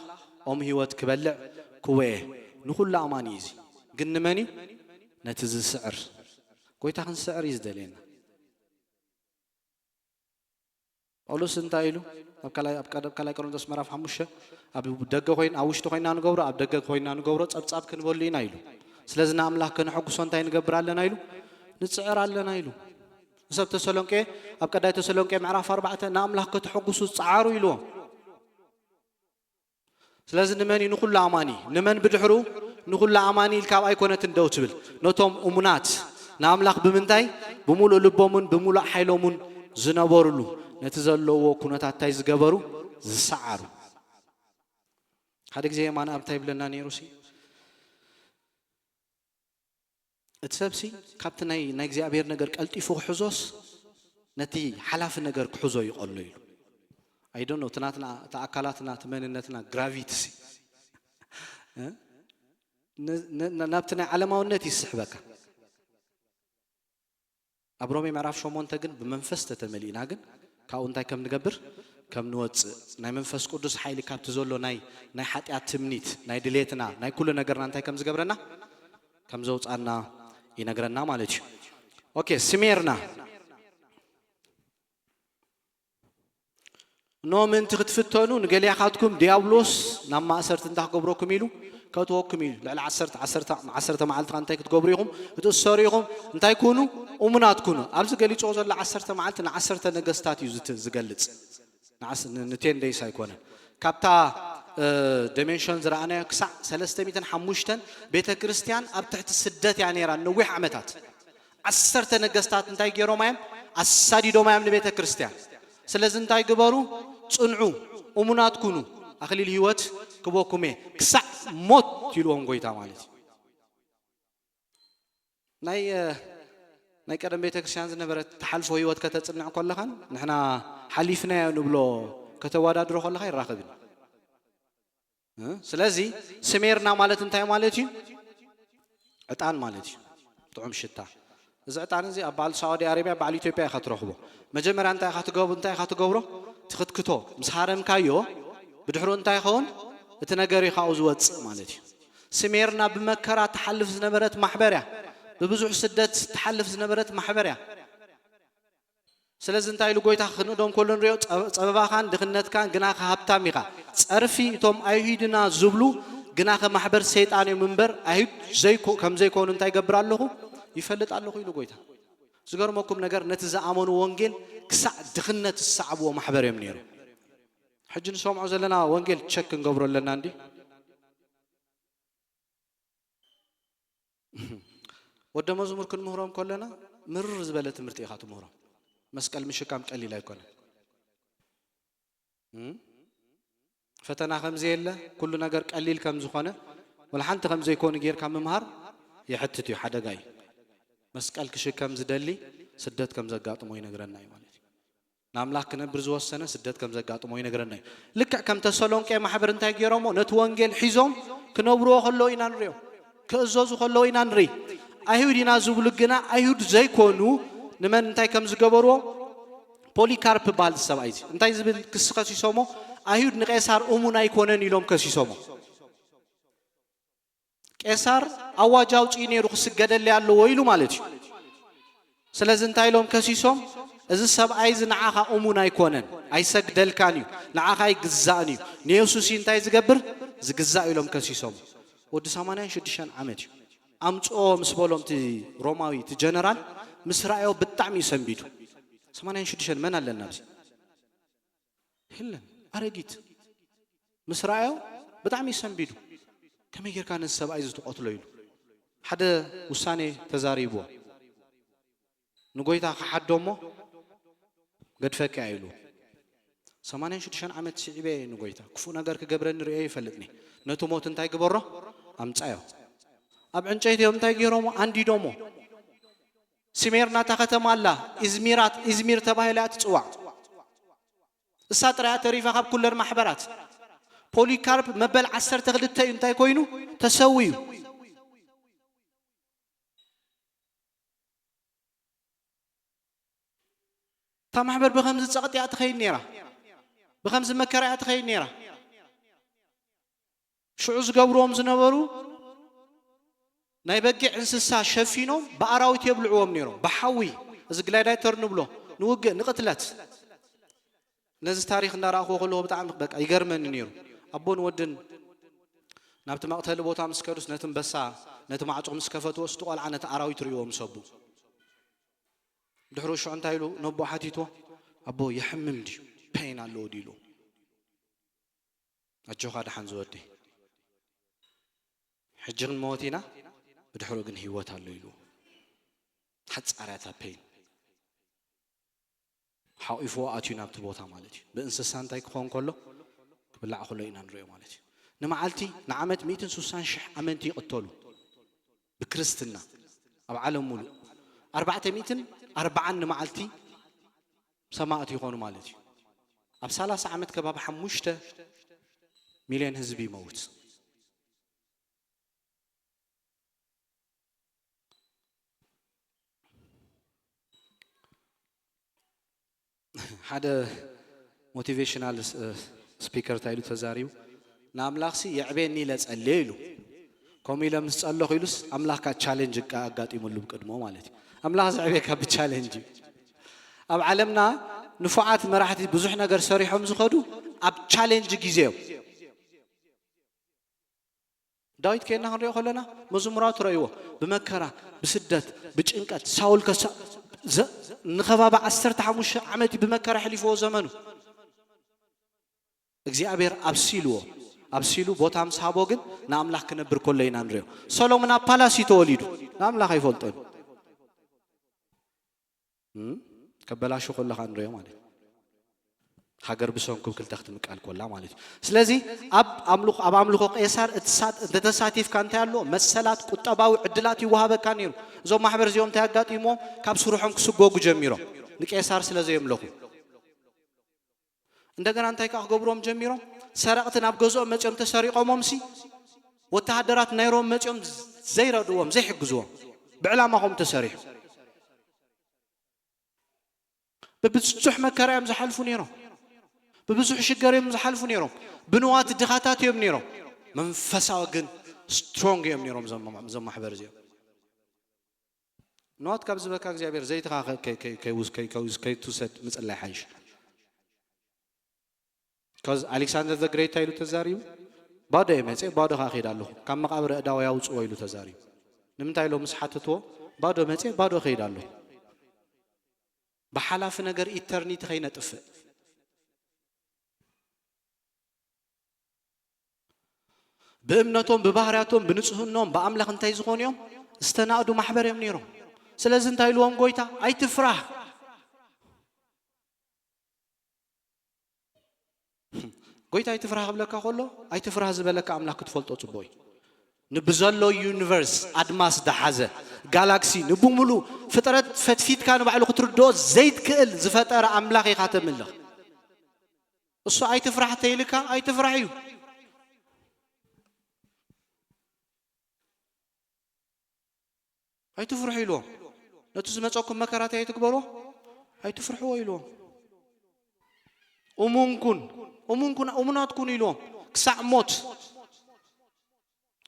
ኦም ህይወት ክበልዕ ክወየ። ንኹሉ ኣማኒ እዩ እዚ። ግን ንመን እዩ? ነቲ ዝስዕር። ጎይታ ክንስዕር እዩ ዝደልየና። ጳውሎስ እንታይ ኢሉ? ኣብ ካልኣይ፣ ኣብ ቀደ-፣ ኣብ ካልኣይ ቆሮንቶስ ምዕራፍ ሓሙሽተ፣ ኣብ ደገ ኮይን-፣ ኣብ ውሽጢ ኮይና ንገብሮ፣ ኣብ ደገ ኮይና ንገብሮ፣ ጸብጻብ ክንበሉ ኢና ኢሉ። ስለዚ ንኣምላኽ ከነሐጉሶ እንታይ ንገብር ኣለና ኢሉ? ንጽዕር ኣለና ኢሉ። ንሰብ ተሰሎንቄ፣ ኣብ ቀዳይ ተሰሎንቄ ምዕራፍ ኣርባዕተ፣ ንኣምላኽ ከተሐጉሱ ጸዓሩ ኢልዎም። ስለዚ ንመን እዩ ንኹሉ ኣማኒ? ንመን ብድሕሩ? ንኹሉ ኣማኒ ኢልካ ኣብ ኣይኮነትን ደው ትብል። ነቶም እሙናት ንኣምላኽ ብምንታይ? ብምሉእ ልቦምን ብምሉእ ሓይሎምን ዝነበሩሉ፣ ነቲ ዘለዎ ኩነታት እንታይ ዝገበሩ? ዝሰዓሩ። ሓደ ግዜ የማነ ኣብ እንታይ ይብለና ነይሩ ሲ? እቲ ሰብሲ ካብቲ ናይ ናይ እግዚኣብሔር ነገር ቀልጢፉ ክሕዞስ ነቲ ሓላፊ ነገር ክሕዞ ይቐሎ ኢሉ። I don't know፣ እቲ ናትና፣ እቲ ኣካላትና፣ እቲ መንነትና ግራቪቲ ሲ እ? ን- ን- ናብቲ ናይ ዓለማውነት ይስሕበካ። ኣብ ሮሜ ምዕራፍ ሸሞንተ ግን ብመንፈስ ተተመሊእና ግን ካብኡ እንታይ ከም ንገብር፣ ከም ንወፅእ፣ ናይ መንፈስ ቅዱስ ሓይሊ ካብቲ ዘሎ ናይ ናይ ሓጢኣት ትምኒት፣ ናይ ድሌትና፣ ናይ ኩሉ ነገርና እንታይ ከም ዝገብረና፣ ከም ዘውፃና ይነግረና ማለት እዩ። ኦኬ፣ ስሜርና። እነሆ ምእንቲ ክትፍተኑ ንገሊኣኻትኩም ዲያብሎስ ናብ ማእሰርቲ እንታይ ክገብረኩም ኢሉ፣ ከእትወኩም ኢሉ። ልዕሊ ዓሰርተ ዓሰርተ ዓሰርተ መዓልቲ ከኣ እንታይ ክትገብሩ ኢኹም? ክትእሰሩ ኢኹም። እንታይ ኩኑ? እሙናት ኩኑ። ኣብዚ ገሊጽዎ ዘሎ ዓሰርተ መዓልቲ ንዓሰርተ ነገስታት እዩ ዝት- ዝገልጽ። ንዓስ- ን- ንቴን ደይስ ኣይኮነን። ካብታ እ፣ ዲሜንሽን ዝረኣናዮ ክሳዕ ሰለስተ ሚእትን ሓሙሽተን ቤተ ክርስቲያን ኣብ ትሕቲ ስደት እያ ነይራ ነዊሕ ዓመታት። ዓሰርተ ነገስታት እንታይ ገይሮም እዮም? ኣሳዲዶም እዮም ንቤተ ክርስቲያን። ስለዚ እንታይ ግበሩ? ጽንዑ፣ እሙናት ኩኑ፣ ኣኽሊል ህይወት ክበኩም እየ፣ ክሳዕ ሞት ኢልዎም ጎይታ ማለት እዩ። ናይ እ፣ ናይ ቀደም ቤተ ክርስቲያን ዝነበረት ትሓልፎ ህይወት ከተጽንዕ ከለኻን ንሕና ሓሊፍናዮ ንብሎ ከተወዳድሮ ከለኻ ይራኸብን። እ? ስለዚ ስሜርና ማለት እንታይ ማለት እዩ? ዕጣን ማለት እዩ። ጥዑም ሽታ። እዚ ዕጣን እዚ ኣብ በዓል ሳዑዲ ኣረብያ፣ በዓል ኢትዮጵያ ኢኻ ትረኽቦ። መጀመርያ እንታይ ኢኻ ትገብሮ? እንታይ ኢኻ ትገብሮ? ትኽትክቶ። ምስ ሃረምካዮ ብድሕሩ እንታይ ይኸውን? እቲ ነገር እዩ ካብኡ ዝወፅእ ማለት እዩ። ስሜርና ብመከራ ትሓልፍ ዝነበረት ማሕበር እያ። ብብዙሕ ስደት ትሓልፍ ዝነበረት ማሕበር እያ። ስለዚ እንታይ ኢሉ ጎይታ ክንእዶም ከሎ ንሪኦ? ጸ- ጸበባኻን ድኽነትካን ግናኸ ሃብታም ኢኻ። ጸርፊ እቶም ኣይሁድና ዝብሉ ግናኸ ማሕበር ሰይጣን እዮም እምበር ኣይሁድ ዘይኮ- ከም ዘይኮኑ እንታይ ይገብር ኣለኹ? ይፈልጥ ኣለኹ ኢሉ ጎይታ። ዝገርመኩም ነገር ነቲ ዝኣመኑ ወንጌል ክሳዕ ድኽነት ዝሰዓብዎ ማሕበር እዮም ነይሩ። ሕጂ ንሰምዖ ዘለና ወንጌል ቸክ ክንገብሮ ኣለና እንዲ ወደ መዝሙር ክንምህሮም ከለና ምርር ዝበለ ትምህርቲ ኢኻ ትምህሮም። መስቀል ምሽካም ቀሊል ኣይኮነን። እም? ፈተና ከምዚ የለ፣ ኩሉ ነገር ቀሊል ከም ዝኾነ፣ ወላ ሓንቲ ከም ዘይኮኑ ጌርካ ምምሃር የሕትት እዩ፣ ሓደጋ እዩ። መስቀል ክሽከም ዝደሊ ስደት ከም ዘጋጥሞ ይነግረና እዩ ማለት እዩ። ንኣምላኽ ክነብር ዝወሰነ ስደት ከም ዘጋጥሞ ይነግረና እዩ። ልክዕ ከም ተሰሎንቄ ማሕበር እንታይ ገይሮሞ? ነቲ ወንጌል ሒዞም ክነብርዎ ከለዉ ኢና ንሪኦም፣ ክእዘዙ ከለዉ ኢና ንርኢ። ኣይሁድ ኢና ዝብሉ ግና ኣይሁድ ዘይኮኑ ንመን እንታይ ከም ዝገበርዎ? ፖሊካርፕ በሃል ሰብኣይ እዚ እንታይ ዝብል ክሲ ከሲሶሞ? ኣይሁድ ንቄሳር እሙን ኣይኮነን ኢሎም ከሲሶሞ። ቄሳር ኣዋጅ ኣውፂኡ ነይሩ፣ ክስገደለይ ኣለዎ ኢሉ ማለት እዩ። ስለዚ እንታይ ኢሎም ከሲሶም? እዚ ሰብኣይ እዚ ንዓኻ እሙን ኣይኮነን፣ ኣይሰግደልካን እዩ፣ ንዓኻ ኣይግዛእን እዩ፣ ንየሱስ እዩ እንታይ ዝገብር? ዝግዛእ ኢሎም ከሲሶም። ወዲ ሰማንያን ሽዱሽተን ዓመት እዩ። ኣምፅኦ ምስ በሎም እቲ ሮማዊ እቲ ጀነራል ምስ ረኣዮ ብጣዕሚ እዩ ሰንቢዱ። ሰማንያን ሽዱሽተን መን ኣለና ኣብዚ? የለን። ኣረጊት ምስ ረኣዮ ብጣዕሚ እዩ ሰንቢዱ። ከመይ ጌርካ ነዚ ሰብኣይ እዚ ትቐትሎ ኢሉ ሓደ ውሳኔ ተዛሪብዎ። ንጎይታ ክሓዶ እሞ ገድፈካ እየ ኢሉ። ሰማንያን ሽዱሽተን ዓመት ስዒበ እየ ንጎይታ። ክፉእ ነገር ክገብረኒ ርእየ ይፈልጥኒ። ነቲ ሞት እንታይ ግበሮ? ኣምጻዮ። ኣብ ዕንጨይቲ እዮም እንታይ ገይሮሞ? ኣንዲዶሞ። ስሜርና እታ ከተማ ኣላ፣ ኢዝሚራት፣ ኢዝሚር ተባሂላ እያ ትጽዋዕ። እሳ ጥራይ እያ ተሪፋ ካብ ኩለን ማሕበራት። ፖሊካርፕ መበል ዓሰርተ ክልተ እዩ እንታይ ኮይኑ? ተሰዊኡ። እታ ማሕበር ብኸምዚ ጸቕጢ እያ ትኸይድ ነይራ። ብኸምዚ መከራ እያ ትኸይድ ነይራ። ሽዑ ዝገብርዎም ዝነበሩ ናይ በጊዕ እንስሳ ሸፊኖም ብኣራዊት የብልዕዎም ነይሮም። ብሓዊ፣ እዚ ግላዳይተር ንብሎ፣ ንውግእ፣ ንቕትለት። ነዚ ታሪኽ እንዳረኣኽዎ ከለኹ ብጣዕሚ በቃ ይገርመኒ ነይሩ። ኣቦን ወድን ናብቲ መቕተሊ ቦታ ምስ ከዱስ ነቲ ኣንበሳ ነቲ ማዕጾ ምስ ከፈትዎ፣ እቲ ቆልዓ ነቲ ኣራዊት ርእይዎ ምስ ኣቡ። ድሕሪ ሽዑ እንታይ ኢሉ ነቦ ሓቲትዎ? ኣቦ የሕምም ድዩ? ፔን ኣለዎ ድዩ ኢሉ። ኣጆኻ ደሓን ዝወደይ፣ ሕጂ ክንመወት ኢና፣ ብድሕሪኡ ግን ህይወት ኣሎ ኢሉ። ሓጻር እያ እታ ፔን። ሓቒፍዎ ኣትዩ ናብቲ ቦታ ማለት እዩ። ብእንስሳ እንታይ ክኸውን ከሎ፣ ክብላዕ ከሎ ኢና ንሪኦ ማለት እዩ። ንመዓልቲ፣ ንዓመት ሚእትን ስሳን ሽሕ ኣመንቲ ይቕተሉ ብክርስትና። ኣብ ዓለም ሙሉእ ኣርባዕተ ሚእትን ኣርባዓን ንመዓልቲ ሰማእት ይኾኑ ማለት እዩ። ኣብ ሰላሳ ዓመት ከባቢ ሓሙሽተ ሚልዮን ህዝቢ ይመውት። ሓደ ሞቲቬሽናል ስፒከር እንታይ ኢሉ ተዛሪቡ? ንኣምላኽሲ የዕቤኒ ኢለ ጸልየ ኢሉ። ከምኡ ኢለ ምስ ጸለኹ ኢሉስ ኣምላኽካ ቻሌንጅ ኣጋጢሙሉ ብቅድሞ ማለት እዩ። ኣምላኽ ዘዕቤካ ብቻሌንጅ እዩ። ኣብ ዓለምና ንፉዓት መራሕቲ ብዙሕ ነገር ሰሪሖም ዝኸዱ ኣብ ቻሌንጅ ግዜ እዮም። ዳዊት ከይና ክንሪኦ ከለና መዝሙራቱ ረእይዎ። ብመከራ፣ ብስደት፣ ብጭንቀት ሳውል ከሳ ዘ- ንኸባቢ ዓሰርተ ሓሙሽተ ዓመት እዩ ብመከራ ኣሕሊፍዎ ዘመኑ። እግዚኣብሔር ኣብሲልዎ ኣብሲሉ ቦታ ምስ ሃቦ ግን ንኣምላኽ ክነብር ከሎ ኢና ንሪኦ። ሰሎሞን ኣብ ፓላስ እዩ ተወሊዱ፣ ንኣምላኽ ኣይፈልጦን። እም? ከበላሹ ከለኻ ንሪኦ ማለት እዩ። ሃገር ብሰንኩ ክልተ ክትምቃል ኮላ ማለት እዩ። ስለዚ ኣብ ኣምልኾ ኣብ ኣምልኾ ቄሳር እትሳት- እንተተሳቲፍካ እንታይ ኣሎ? መሰላት ቁጠባዊ ዕድላት ይወሃበካ ነይሩ። እዞም ማሕበር እዚኦም እንታይ ኣጋጢሞ? ካብ ስርሖም ክስጎጉ ጀሚሮም ንቄሳር ስለ ዘየምለኹ። እንደገና እንታይ ከዓ ክገብርዎም ጀሚሮም? ሰረቕቲ ናብ ገዝኦም መፂኦም ተሰሪቆሞምሲ ወተሃደራት ናይ ሮም መፂኦም ዘይረድዎም ዘይሕግዝዎም ብዕላማ ከም ተሰሪሑ ብብዙሕ መከራ እዮም ዝሓልፉ ነይሮም። ብብዙሕ ሽገር እዮም ዝሓልፉ ነይሮም። ብንዋት ድኻታት እዮም ነይሮም። መንፈሳዊ ግን ስትሮንግ እዮም ነይሮም። እዞም ማሕበር እዚኦም ንዋት ካብ ዝበካ እግዚኣብሔር ዘይትኻ ከይትውሰድ ምፅላይ ሓይሽ። ካዝ ኣሌክሳንደር ዘ ግሬት እንታይ ኢሉ ተዛሪቡ? ባዶ እየ መፅእ፣ ባዶ ኸዓ ኸይድ ኣለኹ፣ ካብ መቃብር እዳው ያውፅዎ ኢሉ ተዛሪቡ። ንምንታይ ኢሎም ምስ ሓተትዎ? ባዶ መፅእ፣ ባዶ ኸይድ ኣለኹ፣ ብሓላፊ ነገር ኢተርኒቲ ኸይነጥፍእ። ብእምነቶም ብባህርያቶም ብንጽህኖም ብኣምላኽ እንታይ ዝኾኑ እዮም? ዝተናእዱ ማሕበር እዮም ነይሮም። ስለዚ እንታይ ኢልዎም ጎይታ? ኣይትፍራህ። ጎይታ ኣይትፍራህ ክብለካ ከሎ ኣይትፍራህ ዝበለካ ኣምላኽ ክትፈልጦ ጽቡቕ እዩ። ንብዘሎ ዩኒቨርስ ኣድማስ ዝሓዘ ጋላክሲ ንብሙሉ ፍጥረት ፈትፊትካ ንባዕሉ ክትርድኦ ዘይትክእል ዝፈጠረ ኣምላኽ ኢኻ ተምልኽ። እሱ ኣይትፍራሕ ተይልካ ኣይትፍራሕ እዩ። ኣይትፍርሑ ኢልዎም። ነቲ ዝመፀኩም መከራታ ኣይትግበርዎ ኣይትፍርሕዎ ኢልዎም። እሙንኩን እሙንኩን እሙናትኩን ኢልዎም ክሳዕ ሞት።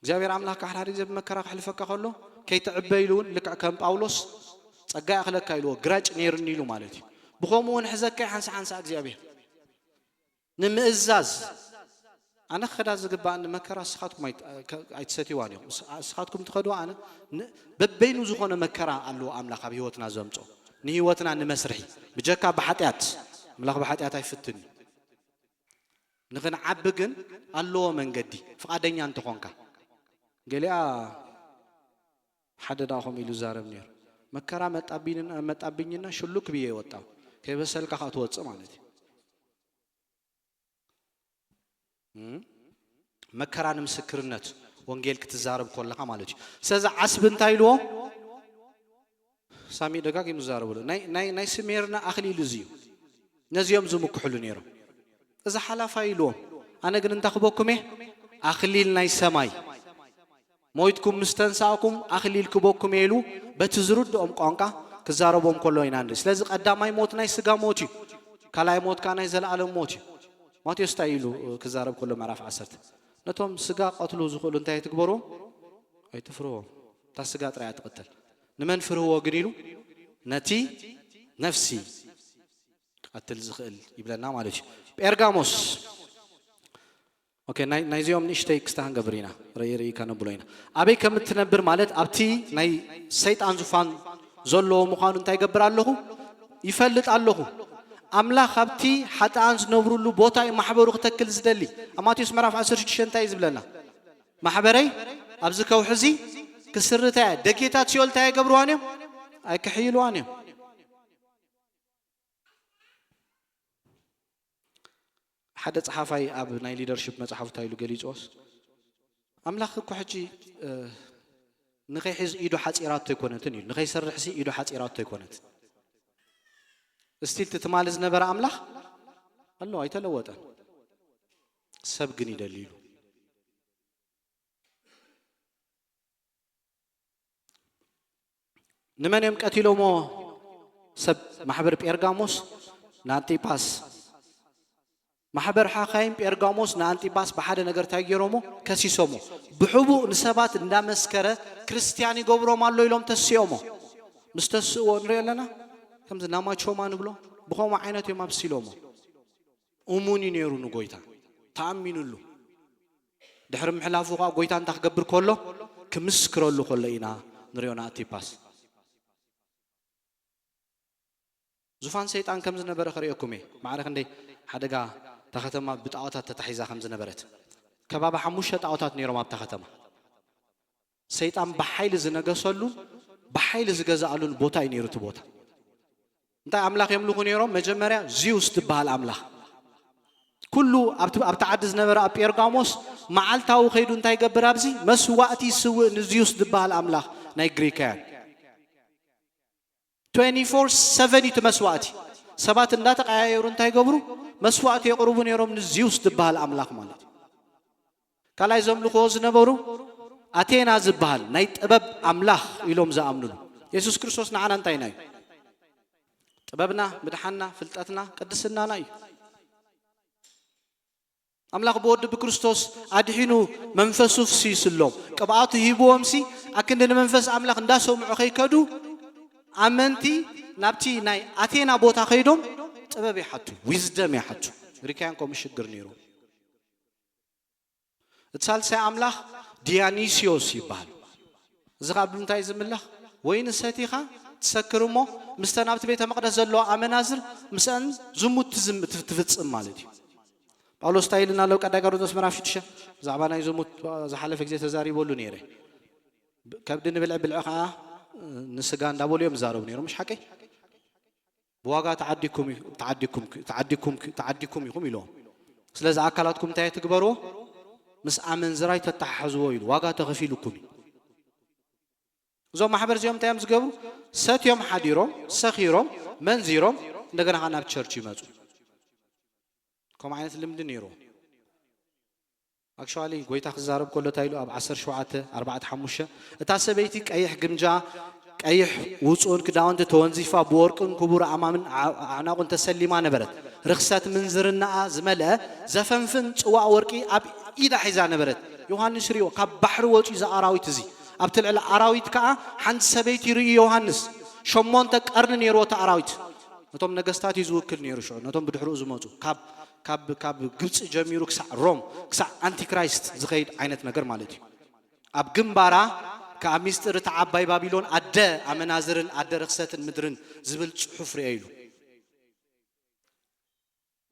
እግዚኣብሔር ኣምላኽ ካሕራሪ ግዜ ብመከራ ክሕልፈካ ከሎ ከይትዕበ ኢሉ እውን ልክዕ ከም ጳውሎስ ጸጋ ይኣኽለካ ኢልዎ ግራጭ ነይርኒ ኢሉ ማለት እዩ። ብኸምኡ እውን ሕዘካ ሓንሳ ሓንሳ እግዚኣብሔር ንምእዛዝ ኣነ ክኸዳ ዝግባእኒ መከራ እስኻትኩም ኣይትሰትይዋን ኢኹም። እስኻትኩም ትኸድዋ ኣነ በበይኑ ዝኾነ መከራ ኣለዎ ኣምላኽ ኣብ ህይወትና ዘምጾ ንህይወትና ንመስርሒ ብጀካ ብሓጢኣት ኣምላኽ ብሓጢኣት ኣይፍትን እዩ። ንኽንዓቢ ግን ኣለዎ መንገዲ ፍቓደኛ እንተኾንካ። ገሊኣ ሓደ ደኣ ከምኡ ኢሉ ይዛረብ ነይሩ። መከራ መጣብኝና ሽሉክ ብዬ ወጣው። ከይበሰልካ ከዓ ትወፅእ ማለት እዩ። መከራ ንምስክርነት ወንጌል ክትዛረብ ከለኻ ማለት እዩ። ስለዚ ዓስቢ እንታይ ኢልዎ? ሳሚ ደጋጊሙ ዝዛረብሉ ናይ ስሜርና ኣኽሊል እዚ እዩ። ነዚኦም ዝምክሕሉ ነይሮም። እዚ ሓላፋይ ኢልዎም፣ ኣነ ግን እንታይ ክበኩም እየ? ኣኽሊል ናይ ሰማይ ሞይትኩም ምስ ተንሳእኩም ኣኽሊል ክበኩም እየ ኢሉ በቲ ዝርድኦም ቋንቋ ክዛረቦም ከሎ ኢና ንርኢ። ስለዚ ቀዳማይ ሞት ናይ ስጋ ሞት እዩ፣ ካልኣይ ሞት ከዓ ናይ ዘለኣለም ሞት እዩ። ማቴዎስ እንታይ ኢሉ ክዛረብ ከሎ ምዕራፍ ዓሰርተ ነቶም ስጋ ቀትሉ ዝኽእሉ እንታይ ትግበርዎም? ኣይትፍርዎም። እታ ስጋ ጥራይ እያ ትቐተል። ንመን ፍርህዎ ግን ኢሉ ነቲ ነፍሲ ክቐትል ዝኽእል ይብለና ማለት እዩ። ጴርጋሞስ ኦኬ፣ ናይ ናይዚኦም ንእሽተይ ክስታ ክንገብር ኢና። ርኢ ርኢ ከነብሎ ኢና። ኣበይ ከም እትነብር ማለት ኣብቲ ናይ ሰይጣን ዙፋን ዘለዎ ምዃኑ እንታይ ገብር ኣለኹ? ይፈልጥ ኣለኹ። ኣምላኽ ኣብቲ ሓጥኣን ዝነብሩሉ ቦታ እዩ ማሕበሩ ክተክል ዝደሊ። ኣብ ማቴዎስ ምዕራፍ ዓሰርተ ሽዱሽተ እንታይ እዩ ዝብለና? ማሕበረይ ኣብዚ ከውሒ እዚ ክስርታ እያ። ደጌታት ሲኦል እንታይ ኣይገብርዋን እዮም? ኣይክሕይልዋን እዮም። ሓደ ጸሓፋይ ኣብ ናይ ሊደርሺፕ መጽሓፉ እንታይ ኢሉ ገሊጽዎስ ኣምላኽ እኮ ሕጂ ንኸይሕዝ ኢዱ ሓጺራቶ ኣይኮነትን እዩ። ንኸይሰርሕሲ ኢዱ ሓጺራቶ ኣይኮነትን። እስቲል እቲ ትማሊ ዝነበረ ኣምላኽ ኣሎ፣ ኣይተለወጠን። ሰብ ግን ይደሊ ኢሉ። ንመን እዮም ቀቲሎሞ? ሰብ ማሕበር ጴርጋሞስ ንኣንጢጳስ። ማሕበር ሓኻይም ጴርጋሞስ ንኣንጢጳስ ብሓደ ነገር እንታይ ገይሮሞ? ከሲሶሞ። ብሕቡእ ንሰባት እንዳመስከረ ክርስትያን ይገብሮም ኣሎ ኢሎም ተስኦሞ። ምስ ተስእዎ ንሪኦ ኣለና። ከምዚ ናማቾማ ንብሎ ብኸምኡ ዓይነት እዮም ኣብሲሎሞ። እሙን እዩ ነይሩ ንጎይታ፣ ተኣሚኑሉ። ድሕሪ ምሕላፉ ኸዓ ጎይታ እንታይ ክገብር ከሎ? ክምስክረሉ ከሎ ኢና ንሪኦ ንኣንጢጳስ። ዙፋን ሰይጣን ከም ዝነበረ ከርእየኩም እየ። ማዕረ ክንደይ ሓደጋ እታ ከተማ ብጣዖታት ተታሒዛ ከም ዝነበረት። ከባቢ ሓሙሽተ ጣዖታት ነይሮም ኣብታ ከተማ። ሰይጣን ብሓይሊ ዝነገሰሉን ብሓይሊ ዝገዝኣሉን ቦታ እዩ ነይሩ እቲ ቦታ። እንታይ ኣምላኽ የምልኹ ነይሮም? መጀመርያ ዚዩስ ዝበሃል ኣምላኽ። ኩሉ ኣብቲ ኣብቲ ዓዲ ዝነበረ ኣብ ጴርጋሞስ መዓልታዊ ከይዱ እንታይ ይገብር? ኣብዚ መስዋእቲ ይስውእ ንዚዩስ ዝበሃል ኣምላኽ ናይ ግሪካውያን። ትዌንቲ ፎር ሰቨን እዩ እቲ መስዋእቲ። ሰባት እንዳተቀያየሩ እንታይ ይገብሩ? መስዋእቲ የቕርቡ ነይሮም ንዚዩስ ዝበሃል ኣምላኽ ማለት እዩ። ካልኣይ ዘምልኽዎ ዝነበሩ ኣቴና ዝበሃል ናይ ጥበብ ኣምላኽ ኢሎም ዝኣምኑሉ። የሱስ ክርስቶስ ንዓና እንታይና እዩ? ጥበብና፣ ምድሓንና፣ ፍልጠትና፣ ቅድስናና እዩ። ኣምላኽ ብወዱ ብክርስቶስ ኣድሒኑ መንፈሱ ፍሲስሎም ቅብኣቱ ሂብዎምሲ ኣክንዲ ንመንፈስ ኣምላኽ እንዳሰምዑ ከይከዱ ኣመንቲ ናብቲ ናይ ኣቴና ቦታ ከይዶም ጥበብ ይሓቱ፣ ዊዝደም ይሓቱ። ግሪካውያን ከምኡ ሽግር ነይሩ። እቲ ሳልሳይ ኣምላኽ ዲያኒስዮስ ይበሃል። እዚ ኸኣ ብምንታይ ዝምለኽ? ወይኒ ሰቲኻ ትሰክር እሞ፣ ምስተን ኣብቲ ቤተ መቕደስ ዘለዋ ኣመናዝር ምስአን ዝሙት ትዝም-፣ ትፍ-፣ ትፍጽም ማለት እዩ። ጳውሎስ እንታይ ኢልና ኣሎ? ቀዳይ ቆሮንቶስ ምዕራፍ ሽዱሽተ ብዛዕባ ናይ ዝሙት ዝሓለፈ ግዜ ተዛሪበሉ ነይረ። ብ-፣ ከብዲ ንብልዒ ብልዒ ኸኣ ንስጋ እንዳበሉ እዮም ዝዛረቡ ነይሮም። ምሽ ሓቀይ? ብዋጋ ተዓዲኩም ኢ-፣ ተዓዲኩም፣ ተዓዲኩም፣ ተዓዲኩም ኢኹም ኢልዎም። ስለዚ ኣካላትኩም እንታይ ትግበርዎ? ምስ ኣመንዝራ ኣይተተሓሕዝዎ ኢሉ። ዋጋ ተኸፊሉኩም እዩ። እዞም ማሕበር እዚኦም እንታይ እዮም ዝገብሩ? ሰትዮም ሓዲሮም፣ ሰኺሮም፣ መንዚሮም፣ እንደገና ኸዓ ናብ ቸርች ይመጹ። ከምኡ ዓይነት ልምዲ ነይርዎም። ኣክሽዋሊ ጎይታ ክዛረብ ከሎ እንታይ ኢሉ? ኣብ ዓሰርተ ሸውዓተ ኣርባዕተ ሓሙሽተ፣ እታ ሰበይቲ ቀይሕ ግምጃ፣ ቀይሕ ውጹእን ክዳውንቲ ተወንዚፋ ብወርቅን ክቡር ኣእማምን ዓ-፣ ኣዕናቑን ተሰሊማ ነበረት። ርኽሰት ምንዝርናኣ ዝመልአ ዘፈንፍን ጽዋእ ወርቂ ኣብ ኢዳ ሒዛ ነበረት። ዮሃንስ ርእዮ፣ ካብ ባሕሪ ወጺኡ እዚ ኣራዊት እዚ፣ ኣብቲ ልዕሊ ኣራዊት ከኣ ሓንቲ ሰበይቲ ርእዩ ዮሃንስ። ሸሞንተ ቀርኒ ነይርዎ እቲ ኣራዊት። ነቶም ነገስታት እዩ ዝውክል ነይሩ። ሽዑ ነቶም ብድሕሪኡ ዝመጹ፣ ካብ፣ ካብ፣ ካብ ግብጺ ጀሚሩ ክሳዕ ሮም፣ ክሳዕ ኣንቲክራይስት ዝኸይድ ዓይነት ነገር ማለት እዩ። ኣብ ግንባራ ከኣ ሚስጥር እታ ዓባይ ባቢሎን ኣደ ኣመናዝርን ኣደ ርኽሰትን ምድርን ዝብል ጽሑፍ ርኤ ኢሉ።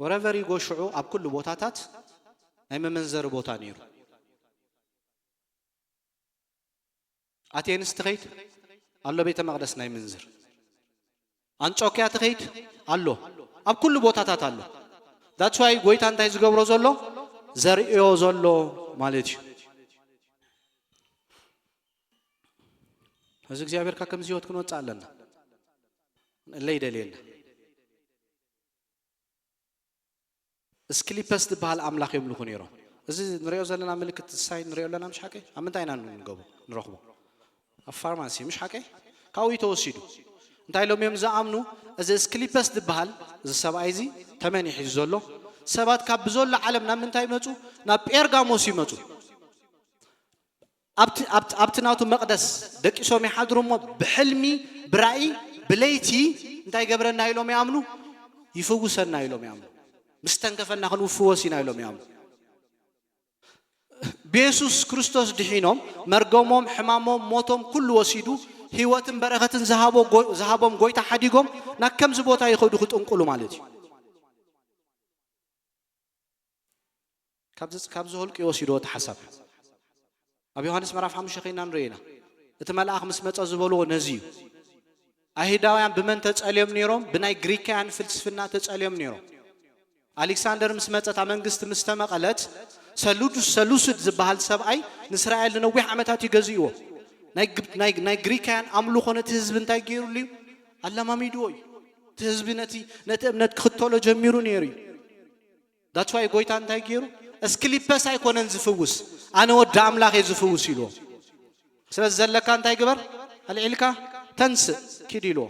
ወረቨር ይጎ ሽዑ ኣብ ኩሉ ቦታታት ናይ መመንዘሪ ቦታ ነይሩ። ኣቴንስ ትኸይድ ኣሎ ቤተ መቕደስ ናይ ምንዝር። ኣንጾክያ ትኸይድ ኣሎ። ኣብ ኩሉ ቦታታት ኣሎ። That's why ጎይታ እንታይ ዝገብሮ ዘሎ? ዘርእዮ ዘሎ ማለት እዩ። እዚ እግዚኣብሔር ካብ ከምዚ ህይወት ክንወጽእ ኣለና። እለ ይደልየና። እስክሊፐስ ዝበሃል ኣምላኽ የምልኹ ነይሮም። እዚ ንሪኦ ዘለና ምልክት ሳይን ንሪኦ ኣለና፣ ምሽ ሓቀይ? ኣብ ምንታይ ኢና ንገብሮ፣ ንረኽቦ? ኣብ ፋርማሲ፣ ምሽ ሓቀይ? ካብኡ እዩ ተወሲዱ። እንታይ ኢሎም እዮም ዝኣምኑ? እዚ እስክሊፐስ ዝበሃል፣ እዚ ሰብኣይ እዚ ተመን እዩ ሒዙ ዘሎ። ሰባት ካብ ብዘሎ ዓለም ናብ ምንታይ ይመጹ? ናብ ጴርጋሞስ ይመጹ። ኣብቲ፣ ኣብቲ፣ ኣብቲ ናቱ መቕደስ ደቂሶም ይሓድሩ እሞ፣ ብሕልሚ፣ ብራእይ፣ ብለይቲ እንታይ ይገብረና ኢሎም ይኣምኑ? ይፍውሰና ኢሎም ይኣምኑ። ምስ ተንከፈና ክንፍወስ ኢና ኢሎም ይኣምኑ። ብየሱስ ክርስቶስ ድሒኖም፣ መርገሞም፣ ሕማሞም፣ ሞቶም ኩሉ ወሲዱ፣ ህይወትን በረኸትን ዝሃቦ ጎ-፣ ዝሃቦም ጎይታ ሓዲጎም፣ ናብ ከምዚ ቦታ ይኸዱ ክጥንቁሉ ማለት እዩ። ካብዚ፣ ካብዚ ህልቂ ወሲድዎ እቲ ሓሳብ። ኣብ ዮሃንስ ምዕራፍ ሓሙሽተ ኸይና ንርኢ ኢና። እቲ መልኣኽ ምስ መጸ ዝበልዎ ነዚ እዩ። ኣይሁዳውያን ብመን ተጸልዮም ነይሮም? ብናይ ግሪካውያን ፍልስፍና ተጸልዮም ነይሮም። ኣሌክሳንደር ምስ መጸ፣ እታ መንግስቲ ምስ ተመቐለት፣ ሰሉዱስ ሰሉስድ ዝበሃል ሰብኣይ ንእስራኤል ንነዊሕ ዓመታት እዩ ገዚእዎ። ናይ ግብ- ናይ ናይ ግሪካውያን ኣምልኾ ነቲ ህዝቢ እንታይ ገይሩሉ እዩ? ኣለማሚድዎ እዩ። እቲ ህዝቢ ነቲ ነቲ እምነት ክኽተሎ ጀሚሩ ነይሩ እዩ። That's why ጎይታ እንታይ ገይሩ? እስክሊፐስ ኣይኮነን ዝፍውስ፣ ኣነ ወዲ ኣምላኽ እየ ዝፍውስ ኢልዎ። ስለዚ ዘለካ እንታይ ግበር? ኣልዒልካ ተንስእ ኪድ ኢልዎ።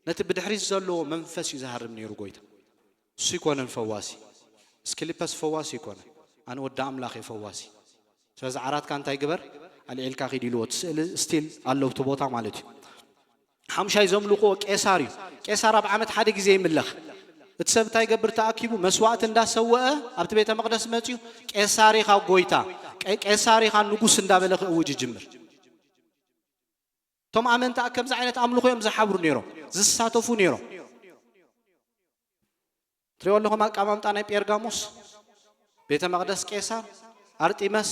ነቲ ብድሕሪት ዘለዎ መንፈስ እዩ ዝሃርም ነይሩ ጎይታ። እሱ ይኮነን ፈዋሲ። እስክሊፐስ ፈዋሲ ይኮነን። ኣነ ወዲ ኣምላኽ እየ ፈዋሲ። ስለዚ ዓራትካ እንታይ ግበር? ኣልዒልካ ኪድ ኢልዎ። እቲ ስእሊ ስቲል ኣሎ ኣብቲ ቦታ ማለት እዩ። ሓምሻይ ዘምልኽዎ ቄሳር እዩ። ቄሳር ኣብ ዓመት ሓደ ግዜ ይምለኽ። እቲ ሰብ እንታይ ይገብር? ተኣኪቡ መስዋእቲ እንዳሰወአ ኣብቲ ቤተ መቕደስ መፅዩ፣ "ቄሳር ኢኻ ጎይታ፣ ቀ- ቄሳር ኢኻ ንጉስ" እንዳበለ ክእውጅ ይጅምር። እቶም ኣመንቲ ኣብ ከምዚ ዓይነት ኣምልኾ እዮም ዝሓብሩ ነይሮም፣ ዝሳተፉ ነይሮም። ትሪኦ ኣለኹም ኣቀማምጣ ናይ ጴርጋሞስ፣ ቤተ መቕደስ ቄሳር፣ ኣርጢመስ፣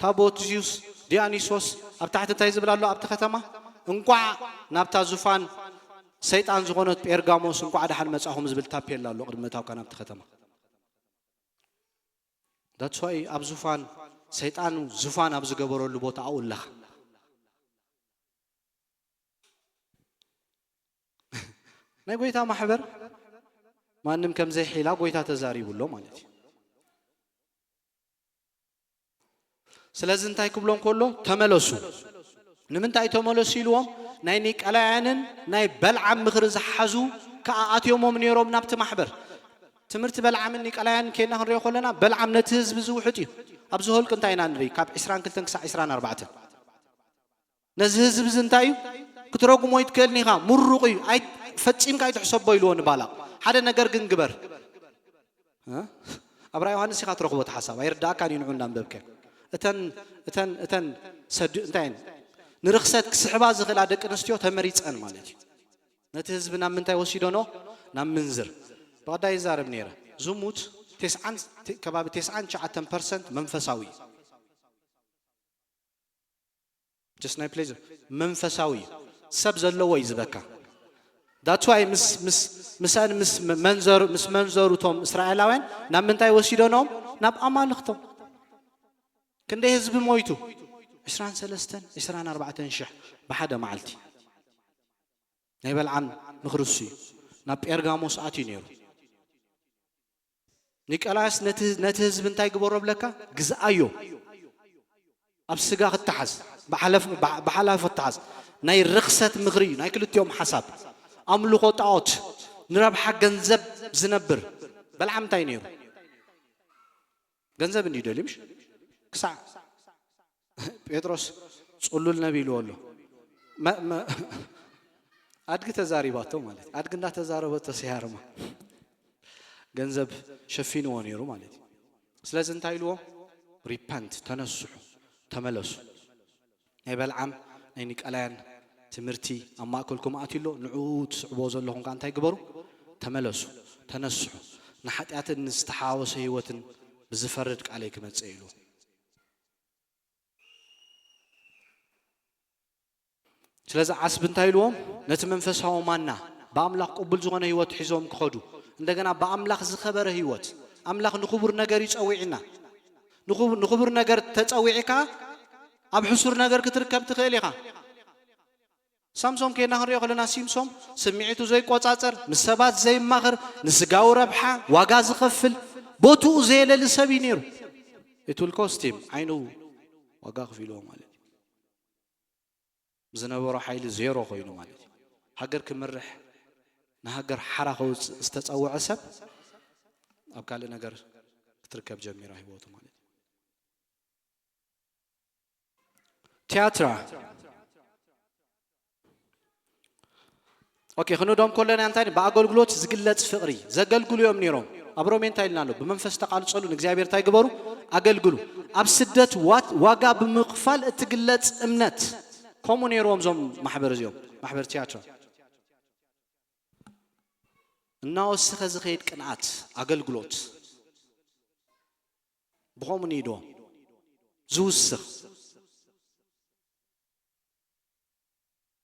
ታቦት ዚዩስ፣ ዲያኒሶስ፣ ኣብ ታሕቲ እንታይ ዝብል ኣሎ ኣብቲ ከተማ? "እንቋዕ ናብታ ዙፋን ሰይጣን ዝኾነት ጴርጋሞስ እንቋዕ ደሓን መጻኹም" ዝብል ታፔላ ኣሎ ቅድሚ ምእታውካ ናብቲ ከተማ። That's why ኣብ ዙፋን ሰይጣን ዙፋን ኣብ ዝገበረሉ ቦታ ኣብኡ ኣለኻ። ናይ ጎይታ ማሕበር ማንም ከም ዘይሒላ ጎይታ ተዛሪቡ ኣሎ ማለት እዩ። ስለዚ እንታይ ክብሎም ከሎ፣ "ተመለሱ"። ንምንታይ ተመለሱ ኢልዎም? ናይ ኒቀላያንን ናይ በልዓም ምኽሪ ዝሓዙ ከኣ ኣትዮሞም ነይሮም ናብቲ ማሕበር። ትምህርቲ በልዓምን ኒቀላያንን ኬድና ክንሪኦ ከለና፣ በልዓም ነቲ ህዝቢ ዝውሕጥ እዩ። ኣብዚ ሆልቅ እንታይ ኢና ንርኢ? ካብ ዕስራን ክልተን ክሳዕ ዕስራን ኣርባዕተን። ነዚ ህዝቢ እዚ እንታይ እዩ ክትረጉሞ ይትክእልን ኢኻ፣ ምሩቕ እዩ፣ ኣይ-፣ ፈጺምካ ኣይትሕሰቦ ኢልዎ ንባላቕ። ሓደ ነገር ግን ግበር። እ? ኣብ ራእይ ዮሃንስ ኢኻ ትረኽቦ እቲ ሓሳብ፣ ኣይርዳእካን እዩ ንዑ እንዳንበብከ። እተን፣ እተን፣ እተን ሰድ-፣ እንታይ እየን? ንርኽሰት ክስሕባ ዝኽእላ ደቂ ኣንስትዮ ተመሪጸን ማለት እዩ። ነቲ ህዝቢ ናብ ምንታይ ወሲዶኖ? ናብ ምንዝር። ብቐዳይ ይዛረብ ነይረ። ዝሙት ተስዓን፣ ተ-፣ ከባቢ ተስዓን ትሽዓተን ፐርሰንት መንፈሳዊ እዩ። Just ናይ ፕሌዘር መንፈሳዊ እዩ። ሰብ ዘለዎ እዩ ዝበካ። That's why ምስ ምስ ምስኣን ምስ መንዘሩ ምስ መንዘሩ እቶም እስራኤላውያን ናብ ምንታይ ወሲዶኖም? ናብ ኣማልኽቶም። ክንደይ ህዝቢ ሞይቱ? ዕስራን ሰለስተን ዕስራን ኣርባዕተን ሽሕ ብሓደ መዓልቲ። ናይ በልዓም ምኽሪ እሱ እዩ። ናብ ጴርጋሞስ ኣትዩ ነይሩ። ኒቆላዮስ ነቲ ነቲ ህዝቢ እንታይ ግበሮ ብለካ? ግዝኣዮ። ኣብ ስጋ ክትሓዝ፣ ብሓለፍ-፣ ብሓ-፣ ብሓላፍ ክትሓዝ። ናይ ርኽሰት ምኽሪ እዩ፣ ናይ ክልቲኦም ሓሳብ። ኣምልኾ ጣዖት፣ ንረብሓ ገንዘብ ዝነብር። በልዓም እንታይ ነይሩ? ገንዘብ እንዲዩ ደልዩ፣ ምሽ? ክሳዕ ጴጥሮስ ጽሉል ነቢ ኢልዎ ኣሎ። መ-፣ መ-፣ ኣድጊ ተዛሪባቶ ማለት እዩ። ኣድጊ እንዳተዛረበቶ ሲሃርማ ገንዘብ ሸፊንዎ ነይሩ ማለት እዩ። ስለዚ እንታይ ኢልዎም? ሪፐንት፣ ተነስሑ፣ ተመለሱ። ናይ በልዓም ናይ ኒቀላያን ትምህርቲ ኣብ ማእከልኩም ኣትዩ ኣሎ። ንዕኡ ትስዕብዎ ዘለኹም ከኣ እንታይ ግበሩ? ተመለሱ፣ ተነስሑ። ንሓጢኣትን ንዝተሓዋወሰ ህይወትን ብዝፈርድ ቃለይ ክመጽእ ኢሉ። ስለዚ ዓስቢ እንታይ ኢልዎም? ነቲ መንፈሳዊ ማና ብኣምላኽ ቅቡል ዝኾነ ህይወት ሒዞም ክኸዱ፣ እንደገና ብኣምላኽ ዝኸበረ ህይወት፣ ኣምላኽ ንኽቡር ነገር እዩ ጸዊዕና። ንኽቡ-፣ ንኽቡር ነገር ተጸዊዕካ ኣብ ሕሱር ነገር ክትርከብ ትኽእል ኢኻ። ሳምሶም ኬድና ክንሪኦ ከለና፣ ሲምሶም ስምዒቱ ዘይቆጻጸር፣ ምስ ሰባት ዘይማኽር፣ ንስጋዊ ረብሓ ዋጋ ዝኸፍል፣ ቦትኡ ዘየለሊ ሰብ እዩ ነይሩ። It will cost him፣ ዓይኑ ዋጋ ከፊልዎ ማለት እዩ። ዝነበሮ ሓይሊ ዜሮ ኮይኑ ማለት እዩ። ሃገር ክምርሕ፣ ንሃገር ሓራ ከውፅእ ዝተፀውዐ ሰብ ኣብ ካልእ ነገር ክትርከብ ጀሚራ ህይወቱ ማለት እዩ። ቲያትራ። ኦኬ፣ ክንዶም ከለና እንታይ፣ ብኣገልግሎት ዝግለጽ ፍቕሪ ዘገልግሉ እዮም ነይሮም። ኣብ ሮሜ እንታይ ኢልና ኣሎ? ብመንፈስ ተቓልጸሉ፣ ንእግዚኣብሔር እንታይ ግበሩ? ኣገልግሉ። ኣብ ስደት ዋ-፣ ዋጋ ብምኽፋል እትግለጽ እምነት። ከምኡ ነይርዎም እዞም ማሕበር እዚኦም፣ ማሕበር ቲያትራ። እናወሰኸ ዝኸይድ ቅንኣት፣ ኣገልግሎት። ብኸምኡ ንይዶ ዝውስኽ።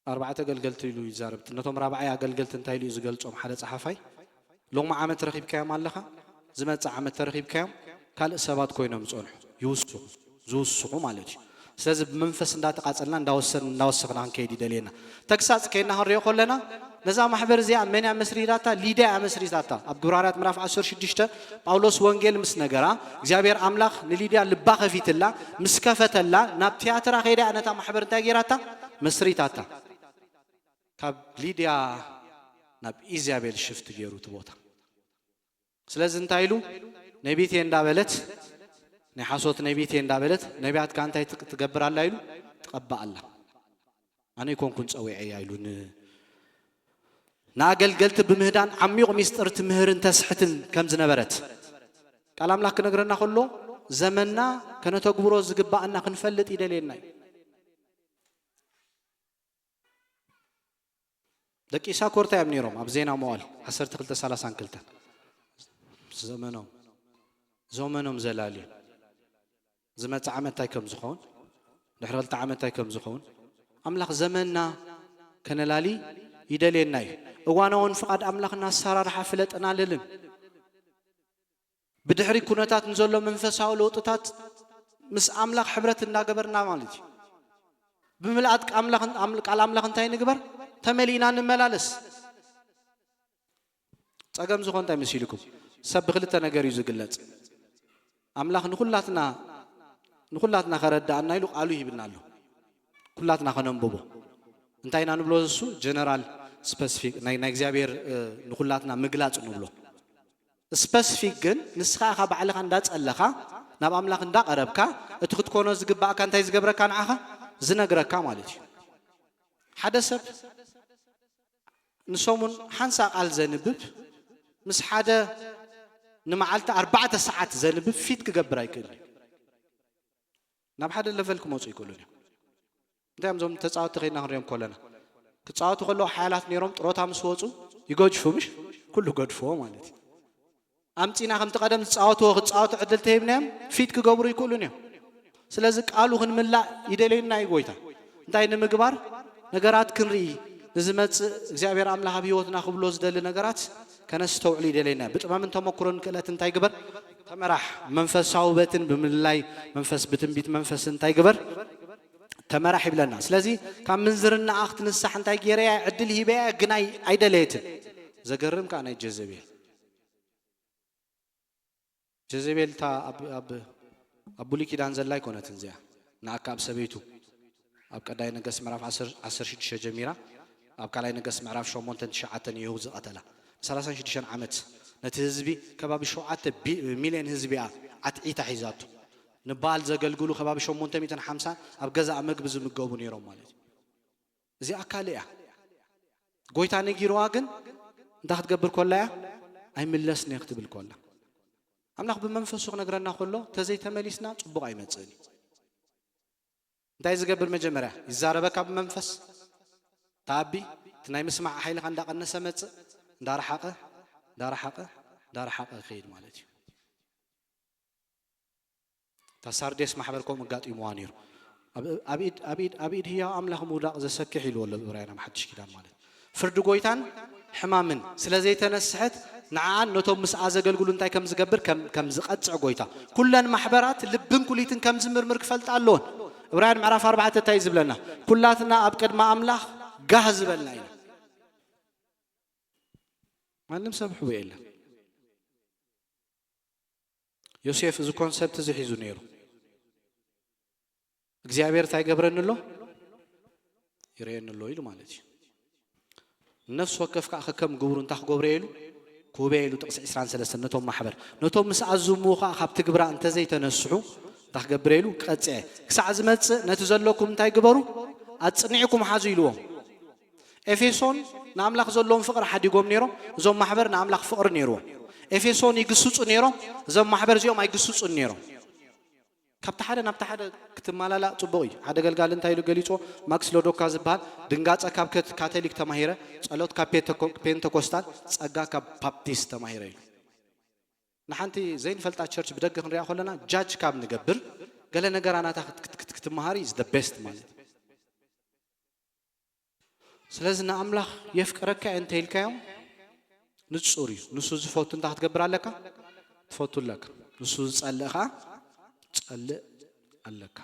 ኣርባዕተ ኣገልገልቲ ኢሉ ይዛረብ። ነቶም ራብዓይ ኣገልገልቲ እንታይ ኢሉ እዩ ዝገልጾም? ሓደ ጸሓፋይ፣ ሎሚ ዓመት ረኺብካዮም ኣለኻ፣ ዝመጽእ ዓመት ተረኺብካዮም ካልእ ሰባት ኮይኖም ዝጸንሑ፣ ይውስኹ፣ ዝውስኹ ማለት እዩ። ስለዚ ብመንፈስ እንዳተቓጸልና እንዳወሰን እንዳወሰኽና ክንከይድ ይደልየና። ተግሳጽ ከይና ክንሪኦ ከለና ነዛ ማሕበር እዚኣ መን እያ መስሪታታ? ሊድያ እያ መስሪታታ። ኣብ ግብረ ሃዋርያት ምዕራፍ ዓሰርተ ሽዱሽተ ጳውሎስ ወንጌል ምስ ነገራ እግዚኣብሔር ኣምላኽ ንሊድያ ልባ ከፊትላ ምስ ከፈተላ ናብ ትያትራ ከይዳ እያ ነታ ማሕበር እንታይ ገይራታ? መስሪታታ። ካብ ሊድያ ናብ ኢዛቤል ሽፍት ገይሩ እቲ ቦታ። ስለዚ እንታይ ኢሉ? ነቢት እየ እንዳበለት፣ ናይ ሓሶት ነቢት እየ እንዳበለት፣ ነቢያት ከኣ እንታይ ትቅ- ትገብር ኣላ ኢሉ? ትቐባእ ኣላ። ኣነ ኣይኮንኩን ጸዊዐያ ኢሉ ን- ንኣገልገልቲ ብምህዳን ዓሚቕ ሚስጥር ትምህርን ተስሕትን ከም ዝነበረት ቃል ኣምላኽ ክነግረና ከሎ ዘመንና ከነተግብሮ ዝግባኣና ክንፈልጥ ይደልየና እዩ። ደቂ ኢሳኮር እንታይ እዮም ነይሮም? ኣብ ዜና መዋዕል ዓሰርተ ክልተ ሰላሳን ክልተን ዘመኖም ዘመኖም ዘላልዩ ዝመጽእ ዓመት እንታይ ከም ዝኸውን፣ ድሕሪ ክልተ ዓመት እንታይ ከም ዝኸውን ኣምላኽ ዘመንና ከነላሊ ይደልየና እዩ። እዋናውን ፍቓድ ኣምላኽና ኣሰራርሓ ፍለጥና ልልን ብድሕሪ ኩነታት ንዘሎ መንፈሳዊ ለውጥታት ምስ ኣምላኽ ሕብረት እንዳገበርና ማለት እዩ። ብምልኣት ቃል ኣምላኽ እንታይ ንግበር? ተመሊእና ንመላለስ። ጸገም ዝኾን እንታይ መሲልኩም? ሰብ ብክልተ ነገር እዩ ዝግለጽ። ኣምላኽ ንኹላትና ንኹላትና ከረዳኣና ኢሉ ቃሉ ይህብና ኣሎ። ኩላትና ከነንብቦ እንታይ ኢና ንብሎ? እሱ ጀነራል ስፐሲፊክ ናይ ናይ እግዚኣብሔር ንኹላትና ምግላጽ ንብሎ። ስፐሲፊክ ግን ንስኻ ኢኻ ባዕልኻ እንዳጸለኻ ናብ ኣምላኽ እንዳቐረብካ እቲ ክትኮኖ ዝግባእካ እንታይ ዝገብረካ ንዓኻ ዝነግረካ ማለት እዩ። ሓደ ሰብ ንሰሙን ሓንሳ ቃል ዘንብብ ምስ ሓደ ንመዓልቲ ኣርባዕተ ሰዓት ዘንብብ ፊት ክገብር ኣይክእል እዩ። ናብ ሓደ ለቨል ክመፁ ይክእሉን እዮም። እንታይ እዮም እዞም ተፃወትቲ ከይድና ክንሪኦም ከለና ክፃወቱ ከለዉ ሓያላት ነይሮም ጥሮታ ምስ ወፁ ይገጅፉ ምሽ ኩሉ ገድፍዎ ማለት እዩ። ኣምፂና ከምቲ ቀደም ዝፃወትዎ ክፃወቱ ዕድል ተሂብናዮም ፊት ክገብሩ ይክእሉን እዮም። ስለዚ ቃሉ ክንምላእ ይደልየና እዩ ጎይታ። እንታይ ንምግባር ነገራት ክንርኢ ንዝመፅእ እግዚኣብሔር ኣምላኽ ኣብ ህይወትና ክብሎ ዝደሊ ነገራት ከነስተውዕሉ ይደልየና እዩ። ብጥበብን ተመክሮን ክእለት እንታይ ግበር ተመራሕ። መንፈሳዊ ውበትን ብምልላይ መንፈስ ብትንቢት መንፈስ እንታይ ግበር ተመራሕ ይብለና። ስለዚ ካብ ምንዝርናኣ ክትንሳሕ እንታይ ገይረያ ዕድል ሂበያ ግናይ ኣይደለየትን። ዘገርም ከዓ ናይ ጀዘቤል ጀዘቤል እታ ኣብ ኣብ ኣብ ብሉይ ኪዳን ዘላ ኣይኮነትን እዚኣ። ንኣካ ኣብ ሰበይቱ ኣብ ቀዳይ ነገስት ምዕራፍ ዓሰርተ ሽዱሽተ ጀሚራ ኣብ ካልኣይ ነገስት ምዕራፍ ሸሞንተን ትሽዓተን የሁ ዝቐተላ ሰላሳን ሽዱሽተን ዓመት ነቲ ህዝቢ ከባቢ ሸውዓተ ሚልዮን ህዝቢ እያ ዓትዒታ ሒዛቶ። ንባል ዘገልግሉ ከባቢ ሸሞንተ ሚእትን ሓምሳን ኣብ ገዛእ መግቢ ዝምገቡ ነይሮም ማለት እዩ። እዚኣ ካልእ እያ። ጎይታ ነጊርዋ ግን እንታይ ክትገብር ኮላ እያ? ኣይምለስን እየ ክትብል ኮላ። ኣምላኽ ብመንፈሱ ክነግረና ከሎ ተዘይተመሊስና ጽቡቕ ኣይመጽእን እዩ። እንታይ ዝገብር መጀመርያ? ይዛረበካ ብመንፈስ። ተኣቢ እቲ ናይ ምስማዕ ሓይልኻ እንዳቐነሰ መጽእ፣ እንዳረሓቐ፣ እንዳረሓቐ፣ እንዳረሓቐ ይኸይድ ማለት እዩ። እታ ሳርዴስ ማሕበር ከምኡ ኣጋጢምዋ ነይሩ። ኣብ ኢድ ህያው ኣምላኽ ምውዳቕ ዘሰክሕ ኢልዎ ኣሎ ብዕብራውያን ኣብ ሓድሽ ኪዳን ማለት ፍርዲ ጎይታን ሕማምን ስለ ዘይተነስሐት ንዓኣን ነቶም ምስኣ ዘገልግሉ እንታይ ከም ዝገብር ከም ዝቐጽዕ ጎይታ ኩለን ማሕበራት ልብን ኩሊትን ከም ዝምርምር ክፈልጣ ኣለዎን። ዕብራውያን ምዕራፍ ኣርባዕተ እንታይ እዩ ዝብለና? ኩላትና ኣብ ቅድሚ ኣምላኽ ጋህ ዝበልና ኢና። ማንም ሰብ ሕቡ የለን። ዮሴፍ እዚ ኮንሰፕት እዚ ሒዙ ነይሩ። እግዚኣብሔር እንታይ ገብረኒ ኣሎ ይረየኒ ኣሎ ኢሉ ማለት እዩ። ነፍሲ ወከፍ ከዓ ከከም ግብሩ እንታይ ክገብረ ኢሉ ክህበ ኢሉ ጥቕሲ ዕስራን ሰለስተን ነቶም ማሕበር ነቶም ምስ ኣዝምዎ ከዓ ካብ ትግብራ እንተዘይተነስሑ እንታይ ክገብረ ኢሉ ክቐፅዐ ክሳዕ ዝመፅእ ነቲ ዘለኩም እንታይ ግበሩ ኣፅኒዕኩም ሓዙ ኢልዎም። ኤፌሶን ንኣምላኽ ዘለዎም ፍቕሪ ሓዲጎም ነይሮም። እዞም ማሕበር ንኣምላኽ ፍቕሪ ነይርዎም። ኤፌሶን ይግስጹ ነይሮም። እዞም ማሕበር እዚኦም ኣይግስጹን ነይሮም። ካብቲ ሓደ ናብቲ ሓደ ክትመላላእ ጽቡቕ እዩ። ሓደ ገልጋሊ እንታይ ኢሉ ገሊጽዎ? ማክስ ሎዶካ ዝበሃል ድንጋጸ ካብ ከት- ካቶሊክ ተማሂረ፣ ጸሎት ካብ ፔንተኮ- ፔንተኮስታል፣ ጸጋ ካብ ባፕቲስት ተማሂረ ኢሉ። ንሓንቲ ዘይንፈልጣ ቸርች ብደገ ክንሪኣ ከለና ጃጅ ካብ ንገብር ገለ ነገራ ናታ ክት- ክት- ክት- ክትመሃር is the best ማለት እዩ። ስለዚ ንኣምላኽ የፍቅረካ እየ እንተ ኢልካዮም ንጹር እዩ። ንሱ ዝፈቱ እንታይ ክትገብር ኣለካ? ትፈቱ ኣለካ። ንሱ ዝጸልእ ኸዓ ትጸልእ ኣለካ።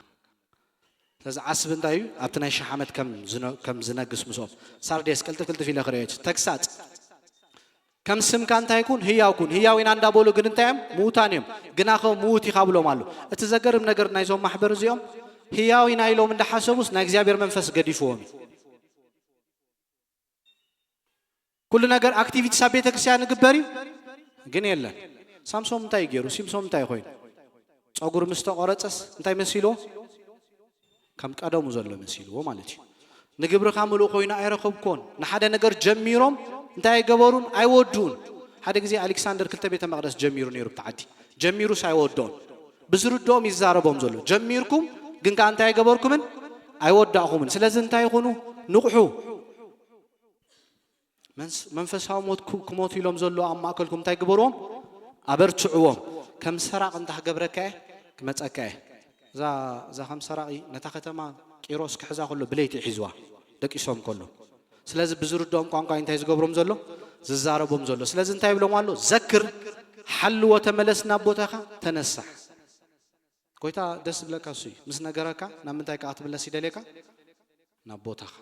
ስለዚ ዓስቢ እንታይ እዩ? ኣብቲ ናይ ሽሕ ዓመት ከም ዝነ-፣ ከም ዝነግስ ምስኦም። ሳርዴስ፣ ቅልጥፍ ቅልጥፍ ኢለ ክርእዮ። ተግሳጽ። ከም ስምካ እንታይ ኩን? ህያው ኩን። ህያው ኢና እንዳበሉ ግን እንታይ እዮም? ምዉታን እዮም። ግና ኸ ምዉት ኢኻ ብሎም ኣሎ። እቲ ዘገርም ነገር ናይዞም ማሕበር እዚኦም፣ ህያው ኢና ኢሎም እንዳሓሰቡስ ናይ እግዚኣብሔር መንፈስ ገዲፍዎም እዩ። ኩሉ ነገር፣ ኣክቲቪቲስ ኣብ ቤተ ክርስቲያን ይግበር እዩ፣ ግን የለን። ሳምሶም እንታይ ገይሩ? ሲምሶም እንታይ ኮይኑ? ጸጉር ምስ ተቆረጸስ እንታይ መሲልዎ? ከም ቀደሙ ዘሎ መሲልዎ ማለት እዩ። ንግብርኻ ምሉእ ኮይኑ ኣይረኸብኩዎን። ንሓደ ነገር ጀሚሮም እንታይ ኣይገበሩን? ኣይወዱን። ሓደ ግዜ ኣሌክሳንደር ክልተ ቤተ መቕደስ ጀሚሩ ነይሩ ብቲ ዓዲ። ጀሚሩስ ኣይወድኦን። ብዝርድኦም ይዛረቦም ዘሎ። ጀሚርኩም ግን ከኣ እንታይ ኣይገበርኩምን? ኣይወዳእኹምን። ስለዚ እንታይ ይኹኑ? ንቕሑ። መንስ-፣ መንፈሳዊ ሞት ኩ-፣ ክሞቱ ኢሎም ዘለዉ ኣብ ማእከልኩም እንታይ ግበርዎም? ኣበርትዕዎም። ከም ሰራቕ እንተ ክገብረካ እየ፣ ክመጸካ እየ። እዛ፣ እዛ ከም ሰራቒ ነታ ከተማ ቂሮስ ክሕዛ ከሎ ብለይቲ እዩ ሒዝዋ፣ ደቂሶም ከሎ። ስለዚ ብዝርድኦም ቋንቋ እንታይ ዝገብሮም ዘሎ? ዝዛረቦም ዘሎ። ስለዚ እንታይ ይብሎም ኣሎ? ዘክር፣ ሓልዎ፣ ተመለስ ናብ ቦታኻ፣ ተነሳሕ። ጎይታ ደስ ዝብለካ እሱ እዩ። ምስ ነገረካ ናብ ምንታይ ከኣ ክትምለስ ይደልየካ? ናብ ቦታኻ።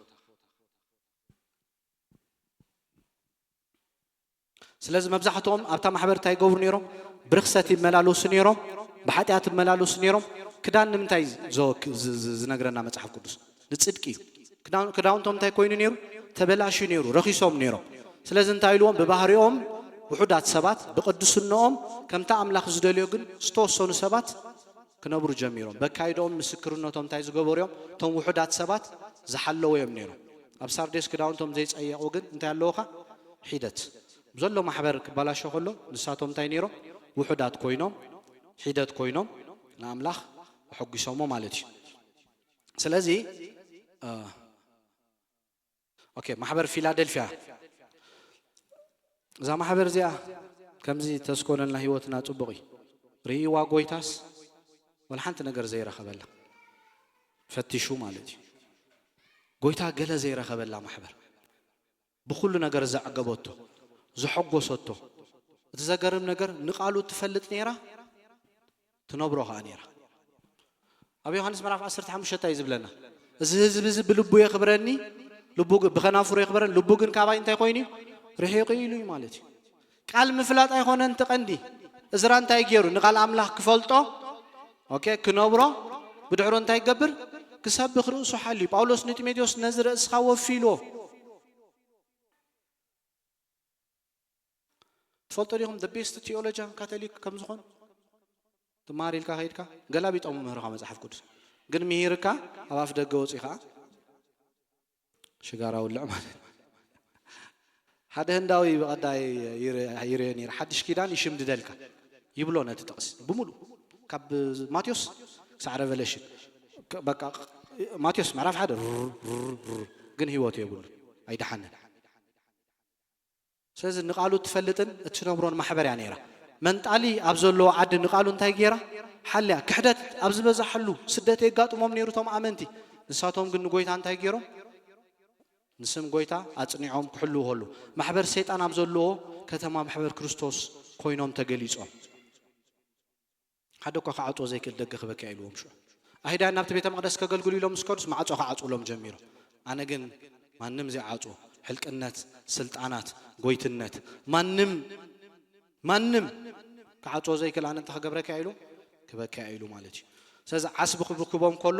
ስለዚ መብዛሕትኦም ኣብታ ማሕበር እንታይ ይገብሩ ነይሮም? ብርኽሰት ይመላለሱ ነይሮም፣ ብሓጢኣት ይመላለሱ ነይሮም። ክዳን ንምንታይ ዘወክ-፣ ዝ-፣ ዝ-፣ ዝነግረና መጽሓፍ ቅዱስ? ንጽድቂ እዩ። ክዳን-፣ ክዳውንቶም እንታይ ኮይኑ ነይሩ? ተበላሽዩ ነይሩ፣ ረኺሶም ነይሮም። ስለዚ እንታይ ኢልዎም? ብባህሪኦም ውሑዳት ሰባት፣ ብቅድስንኦም ከምቲ ኣምላኽ ዝደልዮ ግን ዝተወሰኑ ሰባት ክነብሩ ጀሚሮም። በካይዶም ምስክርነቶም እንታይ ዝገበሩ እዮም? እቶም ውሑዳት ሰባት ዝሓለዉ እዮም ነይሮም። ኣብ ሳርዴስ ክዳውንቶም ዘይጸየቑ ግን እንታይ ኣለዉኻ? ሒደት። ዘሎ ማሕበር ክበላሾ ከሎ ንሳቶም እንታይ ነይሮም? ውሑዳት ኮይኖም፣ ሒደት ኮይኖም ንኣምላኽ ኣሐጒሶሞ ማለት እዩ። ስለዚ፣ እ፣ ኦኬ፣ ማሕበር ፊላደልፊያ። እዛ ማሕበር እዚኣ ከምዚ ተስኮነልና ህይወትና ጽቡቕ እዩ። ርእይዋ ጎይታስ ወላ ሓንቲ ነገር ዘይረኸበላ። ፈቲሹ ማለት እዩ። ጎይታ ገለ ዘይረኸበላ ማሕበር። ብኹሉ ነገር ዘዕገበቶ፣ ዘሐጎሰቶ። እቲ ዘገርም ነገር ንቃሉ ትፈልጥ ነይራ፣ ትነብሮ ኸኣ ነይራ። ኣብ ዮሃንስ ምዕራፍ ዓሰርተ ሓሙሽተ እንታይ እዩ ዝብለና? "እዚ ህዝቢ እዚ ብልቡ የኽብረኒ፣ ልቡ ግ-፣ ብኸናፍሩ የኽብረኒ፣ ልቡ ግን ካባይ እንታይ ኮይኑ እዩ? ርሒቑ ኢሉ" እዩ ማለት እዩ። ቃል ምፍላጥ ኣይኮነን እቲ ቀንዲ። እዝራ እንታይ ገይሩ? ንቓል ኣምላኽ ክፈልጦ፣ ኦኬ፣ ክነብሮ፣ ብድሕሩ እንታይ ይገብር? ክሰብኽ ርእሱ ሓልዩ። ጳውሎስ ንጢሞቴዎስ ነዚ ርእስኻ ወፊ ኢልዎ። ትፈልጡ ዲኹም the best theologian ካቶሊክ ከም ዝኾኑ? ትመሃር ኢልካ ከይድካ ገላቢጦም መምህርኻ መጽሓፍ ቅዱስ። ግን ምሂርካ ኣብ ኣፍ ደገ ወጺኡ ኸዓ ሽጋራ ውልዕ ማለት እዩ። ሓደ ህንዳዊ ብቐዳይ ይር-፣ ይርአ ነይሩ። ሓድሽ ኪዳን ይሽምድደልካ ይብሎ ነቲ ጥቕሲ ብምሉእ። ካብ ማቴዎስ ክሳዕ ረቨሌሽን። ከ-፣ በቃ ማቴዎስ ምዕራፍ ሓደ ሩር፣ ሩር፣ ሩር፣ ግን ህይወት የብሉ። ኣይደሓንን። ስለዚ ንቓሉ እትፈልጥን እትነብሮን ማሕበር እያ ነይራ። መንጣሊ ኣብ ዘለዎ ዓዲ ንቓሉ እንታይ ገይራ? ሓልያ። ክሕደት ኣብ ዝበዛሓሉ ስደት የጋጥሞም ነይሩ እቶም ኣመንቲ። ንሳቶም ግን ንጎይታ እንታይ ገይሮም? ንስም ጎይታ ኣጽኒዖም ክሕልዉ ከሉ፣ ማሕበር ሰይጣን ኣብ ዘለዎ ከተማ ማሕበር ክርስቶስ ኮይኖም ተገሊጾም። ሓደ እኳ ክዓጽዎ ዘይክእል ደገ ክበኪ ኢልዎም ሽዑ። ኣይሁዳውያን ናብቲ ቤተ መቕደስ ከገልግሉ ኢሎም ምስ ከዱስ ማዕጾ ክዓጽውሎም ጀሚሮም። ኣነ ግን ማንም ዘይዓጽዎ፣ ሕልቅነት፣ ስልጣናት፣ ጎይትነት፣ ማንም፣ ማንም ክዓጽዎ ዘይክእል ኣነ እንታይ ክገብረካ ኢሉ? ክበኪ ኢሉ ማለት እዩ። ስለዚ ዓስቢ ክብክቦም ከሎ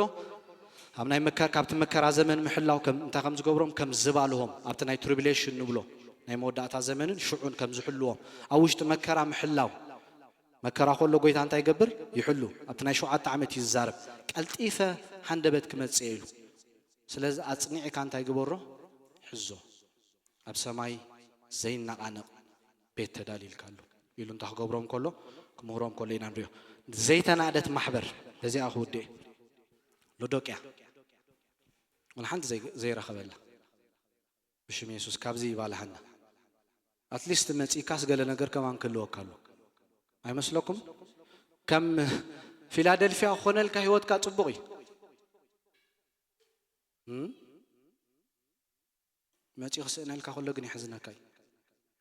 ኣብ ናይ መከ-፣ ካብቲ መከራ ዘመን ምሕላው ከም፣ እንታይ ከም ዝገብሮም? ከም ዝባልሆም ኣብቲ ናይ ትሪቢሌሽን ንብሎ ናይ መወዳእታ ዘመንን ሽዑን ከም ዝሕልዎም ኣብ ውሽጢ መከራ ምሕላው። መከራ ከሎ ጎይታ እንታይ ይገብር? ይሕሉ። ኣብቲ ናይ ሸውዓተ ዓመት እዩ ዝዛረብ። "ቀልጢፈ ሃንደበት ክመጽእ እየ" ኢሉ። ስለዚ ኣጽኒዕካ እንታይ ግበሮ? ሕዞ። ኣብ ሰማይ ዘይነቓነቕ ቤት ተዳልዩልካ ኣሎ ኢሉ እንታይ ክገብሮም ከሎ፣ ክምህሮም ከሎ ኢና ንሪኦ። ዘይተናእደት ማሕበር በዚኣ ክውድእ። ሎዶቅያ። ወላ ሓንቲ ዘይ-፣ ዘይረኸበላ። ብሽም የሱስ ካብዚ ይባልሃና። ኣትሊስት መጺእካስ ገለ ነገር ከማን ክህልወካ ኣሎ። ኣይመስለኩም? ከም ፊላደልፊያ ክኾነልካ ህይወትካ ጽቡቕ እዩ። እም? መጺኡ ክስእነልካ ከሎ ግን የሕዝነካ እዩ።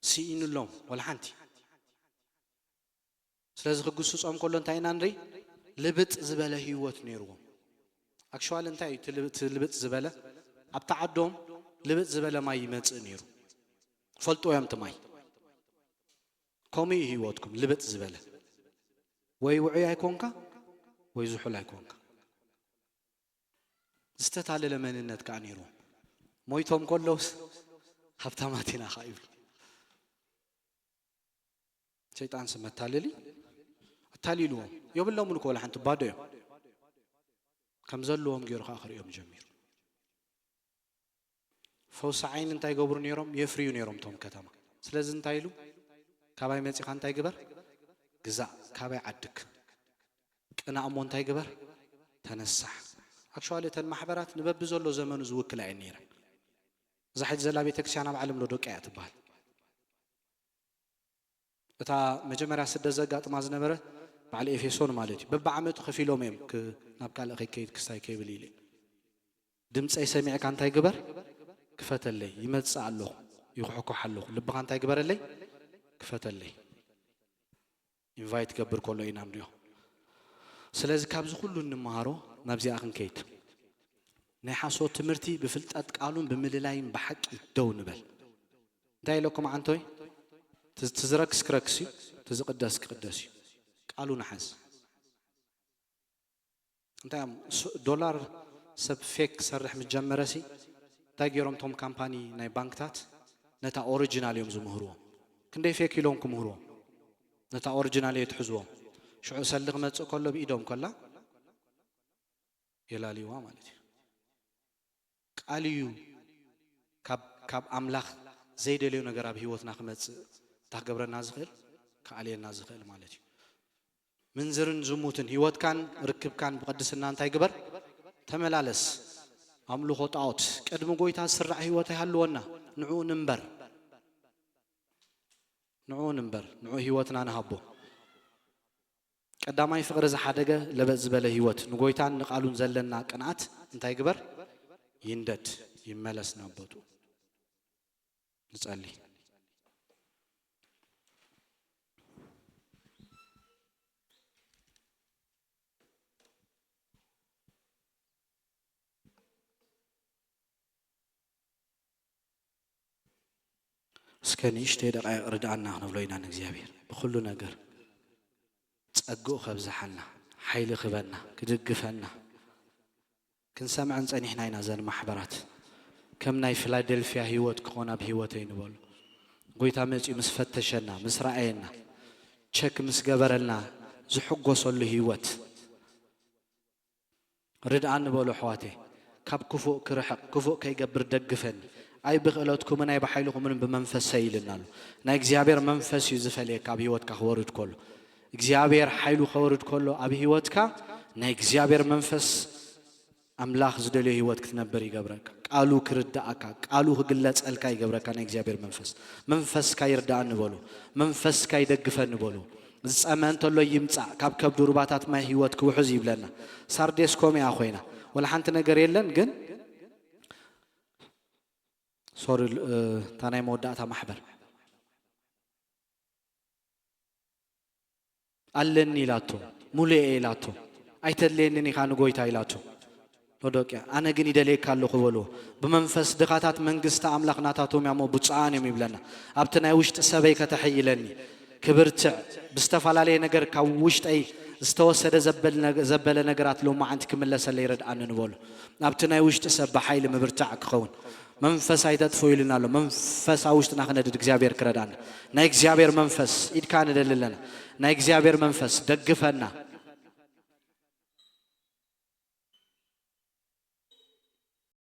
ስኢኑሎም፣ ወላ ሓንቲ። ስለዚ ክግስጾም ከሎ እንታይ ኢና ንርኢ? ልብጥ ዝበለ ህይወት ነይርዎም። ኣክሽዋል እንታይ እዩ እቲ ልብጥ ዝበለ? ኣብታ ዓዶም ልብጥ ዝበለ ማይ ይመጽእ ነይሩ። ፈልጦ እዮም እቲ ማይ። ከምኡ እዩ ህይወትኩም፣ ልብጥ ዝበለ። ወይ ውዑይ ኣይኮንካ፣ ወይ ዝሑል ኣይኮንካ። ዝተታለለ መንነት ከዓ ነይሩ። ሞይቶም ከለውስ ሃብታማት ኢና ከዓ ይብሉ። ሰይጣንስ መታለሊ ኣታሊልዎም። የብሎምን እኮ ወላ ሓንቲ፣ ባዶ እዮም። ከም ዘለዎም ገይሩ ከዓ ክርእዮም ጀሚሩ። ፈውሲ ዓይኒ እንታይ ይገብሩ ነይሮም? የፍርዩ ነይሮም እቶም ከተማ። ስለዚ እንታይ ኢሉ? ካባይ መጺኻ እንታይ ግበር? ግዛእ። ካባይ ዓድክ ቅናእ እሞ እንታይ ግበር? ተነሳሕ። ኣክሽዋሊ እተን ማሕበራት ንበቢ ዘሎ ዘመኑ ዝውክላ እየን ነይረን። እዛ ሕጂ ዘላ ቤተክርስትያን ኣብ ዓለም ዶ ደቂ እያ ትበሃል? እታ መጀመርያ ስደት ዘጋጥማ ዝነበረ በዓል ኤፌሶን ማለት እዩ። በብዓመቱ ከፊሎም እዮም ክ-፣ ናብ ካልእ ከይከይድ ክስታይ ከይብል ኢለ። ድምፀይ ሰሚዕካ እንታይ ግበር? ክፈተለይ። ይመጽእ ኣለኹ፣ ይኹሕኩሕ ኣለኹ። ልብኻ እንታይ ግበረለይ? ክፈተለይ። ኢንቫይት ገብር ከሎ ኢና ንሪኦ። ስለዚ ካብዚ ኩሉ እንመሃሮ ናብዚኣ ክንከይድ። ናይ ሓሶት ትምህርቲ ብፍልጠት ቃሉን ብምልላይን ብሓቂ ደው ንበል። እንታይ ኢለኩም ዓንቶይ? ት-፣ ትዝረክስ ክረክስ እዩ፣ ትዝቅደስ ክቅደስ እዩ። ቃሉ ንሓዝ። እንታይ እዮም ስ-፣ ዶላር ሰብ ፌክ ክሰርሕ ምስ ጀመረሲ እንታይ ገይሮም እቶም ካምፓኒ ናይ ባንክታት? ነታ ኦሪጂናል እዮም ዝምህርዎም። ክንደይ ፌክ ኢሎም ክምህርዎም? ነታ ኦሪጂናል እየ ትሕዝዎም። ሽዑ ሰልዲ ክመጽእ ከሎ ብኢዶም ከላ የላልይዋ ማለት እዩ። ቃል እዩ ካብ፣ ካብ ኣምላኽ ዘይደልዮ ነገር ኣብ ህይወትና ክመጽእ እንታይ ክገብረና ዝኽእል? ክኣልየና ዝኽእል ማለት እዩ። ምንዝርን ዝሙትን ህይወትካን ርክብካን ብቅድስና እንታይ ግበር? ተመላለስ። ኣምልኾ ጣዖት ቅድሚ ጎይታ ዝስራዕ ህይወት ኣይሃልወና። ንዕኡ ንንበር። ንዕኡ ንንበር። ንዕኡ ህይወትና ንሃቦ። ቀዳማይ ፍቕሪ ዝሓደገ ለበጥ ዝበለ ህይወት፣ ንጎይታን ንቃሉን ዘለና ቅንኣት እንታይ ግበር? ይንደድ፣ ይመለስ ናብ ቦትኡ። ንጸሊ። እስከ ንእሽተይ ደቃይቕ ርድኣና ክንብሎ ኢና ንእግዚኣብሔር። ብኹሉ ነገር ጸግኡ ከብዝሓልና፣ ሓይሊ ክበና፣ ክድግፈና። ክንሰምዐን ጸኒሕና ኢና። እዘን ማሕበራት ከም ናይ ፊላደልፊያ ህይወት ክኾን ኣብ ህይወተይ ንበሎ። ጎይታ መጺኡ ምስ ፈተሸና፣ ምስ ረኣየና፣ ቸክ ምስ ገበረልና ዝሕጎሰሉ ህይወት። ርድኣኒ በሉ ኣሕዋተይ፣ ካብ ክፉእ ክርሕቕ፣ ክፉእ ከይገብር ደግፈኒ። ኣይ ብክእለትኩምን ኣይ ብሓይልኹምን ብመንፈሰይ ኢልና ኣሎ። ናይ እግዚኣብሔር መንፈስ እዩ ዝፈልየካ ኣብ ህይወትካ ክወርድ ከሎ። እግዚኣብሔር ሓይሉ ከወርድ ከሎ ኣብ ህይወትካ ናይ እግዚኣብሔር መንፈስ ኣምላኽ ዝደልዮ ህይወት ክትነብር ይገብረካ። ቃሉ ክርድኣካ፣ ቃሉ ክግለጸልካ ይገብረካ ናይ እግዚኣብሔር መንፈስ። መንፈስካ ይርድኣኒ በሉ። መንፈስካ ይደግፈኒ በሉ። ዝጸመ እንተሎ ይምጻእ፣ ካብ ከብዱ ሩባታት ማይ ህይወት ክውሕዝ ይብለና። ሳርዴስ ኮሚያ ኮይና፣ ወላ ሓንቲ ነገር የለን፣ ግን ሶሪ፣ እ፣ እታ ናይ መወዳእታ ማሕበር ኣለኒ ኢላቶ፣ ሙሉእ እየ ኢላቶ፣ ኣይተድልየንን ኢኻ ንጎይታ ኢላቶ። ሎዶቅያ፣ ኣነ ግን ይደልየካ ኣለኹ በልዎ። ብመንፈስ ድኻታት መንግስቲ ኣምላኽ ናታቶም እያ እሞ ብፁዓን እዮም ይብለና። ኣብቲ ናይ ውሽጢ ሰበይ ከተሐይለኒ፣ ክብርትዕ፣ ብዝተፈላለየ ነገር ካብ ውሽጠይ ዝተወሰደ ዘበል ነገ-፣ ዘበለ ነገራት ሎማዓንቲ ክምለሰለይ ረድኣኒ ንበሎ። ኣብቲ ናይ ውሽጢ ሰብ ብሓይሊ ምብርታዕ ክኸውን። መንፈስ ኣይተጥፍኡ ኢሉና ኣሎ። መንፈስ ኣብ ውሽጥና ክነድድ እግዚኣብሔር ክረድኣና። ናይ እግዚኣብሔር መንፈስ ኢድካ ንደሊ ኣለና። ናይ እግዚኣብሔር መንፈስ ደግፈና።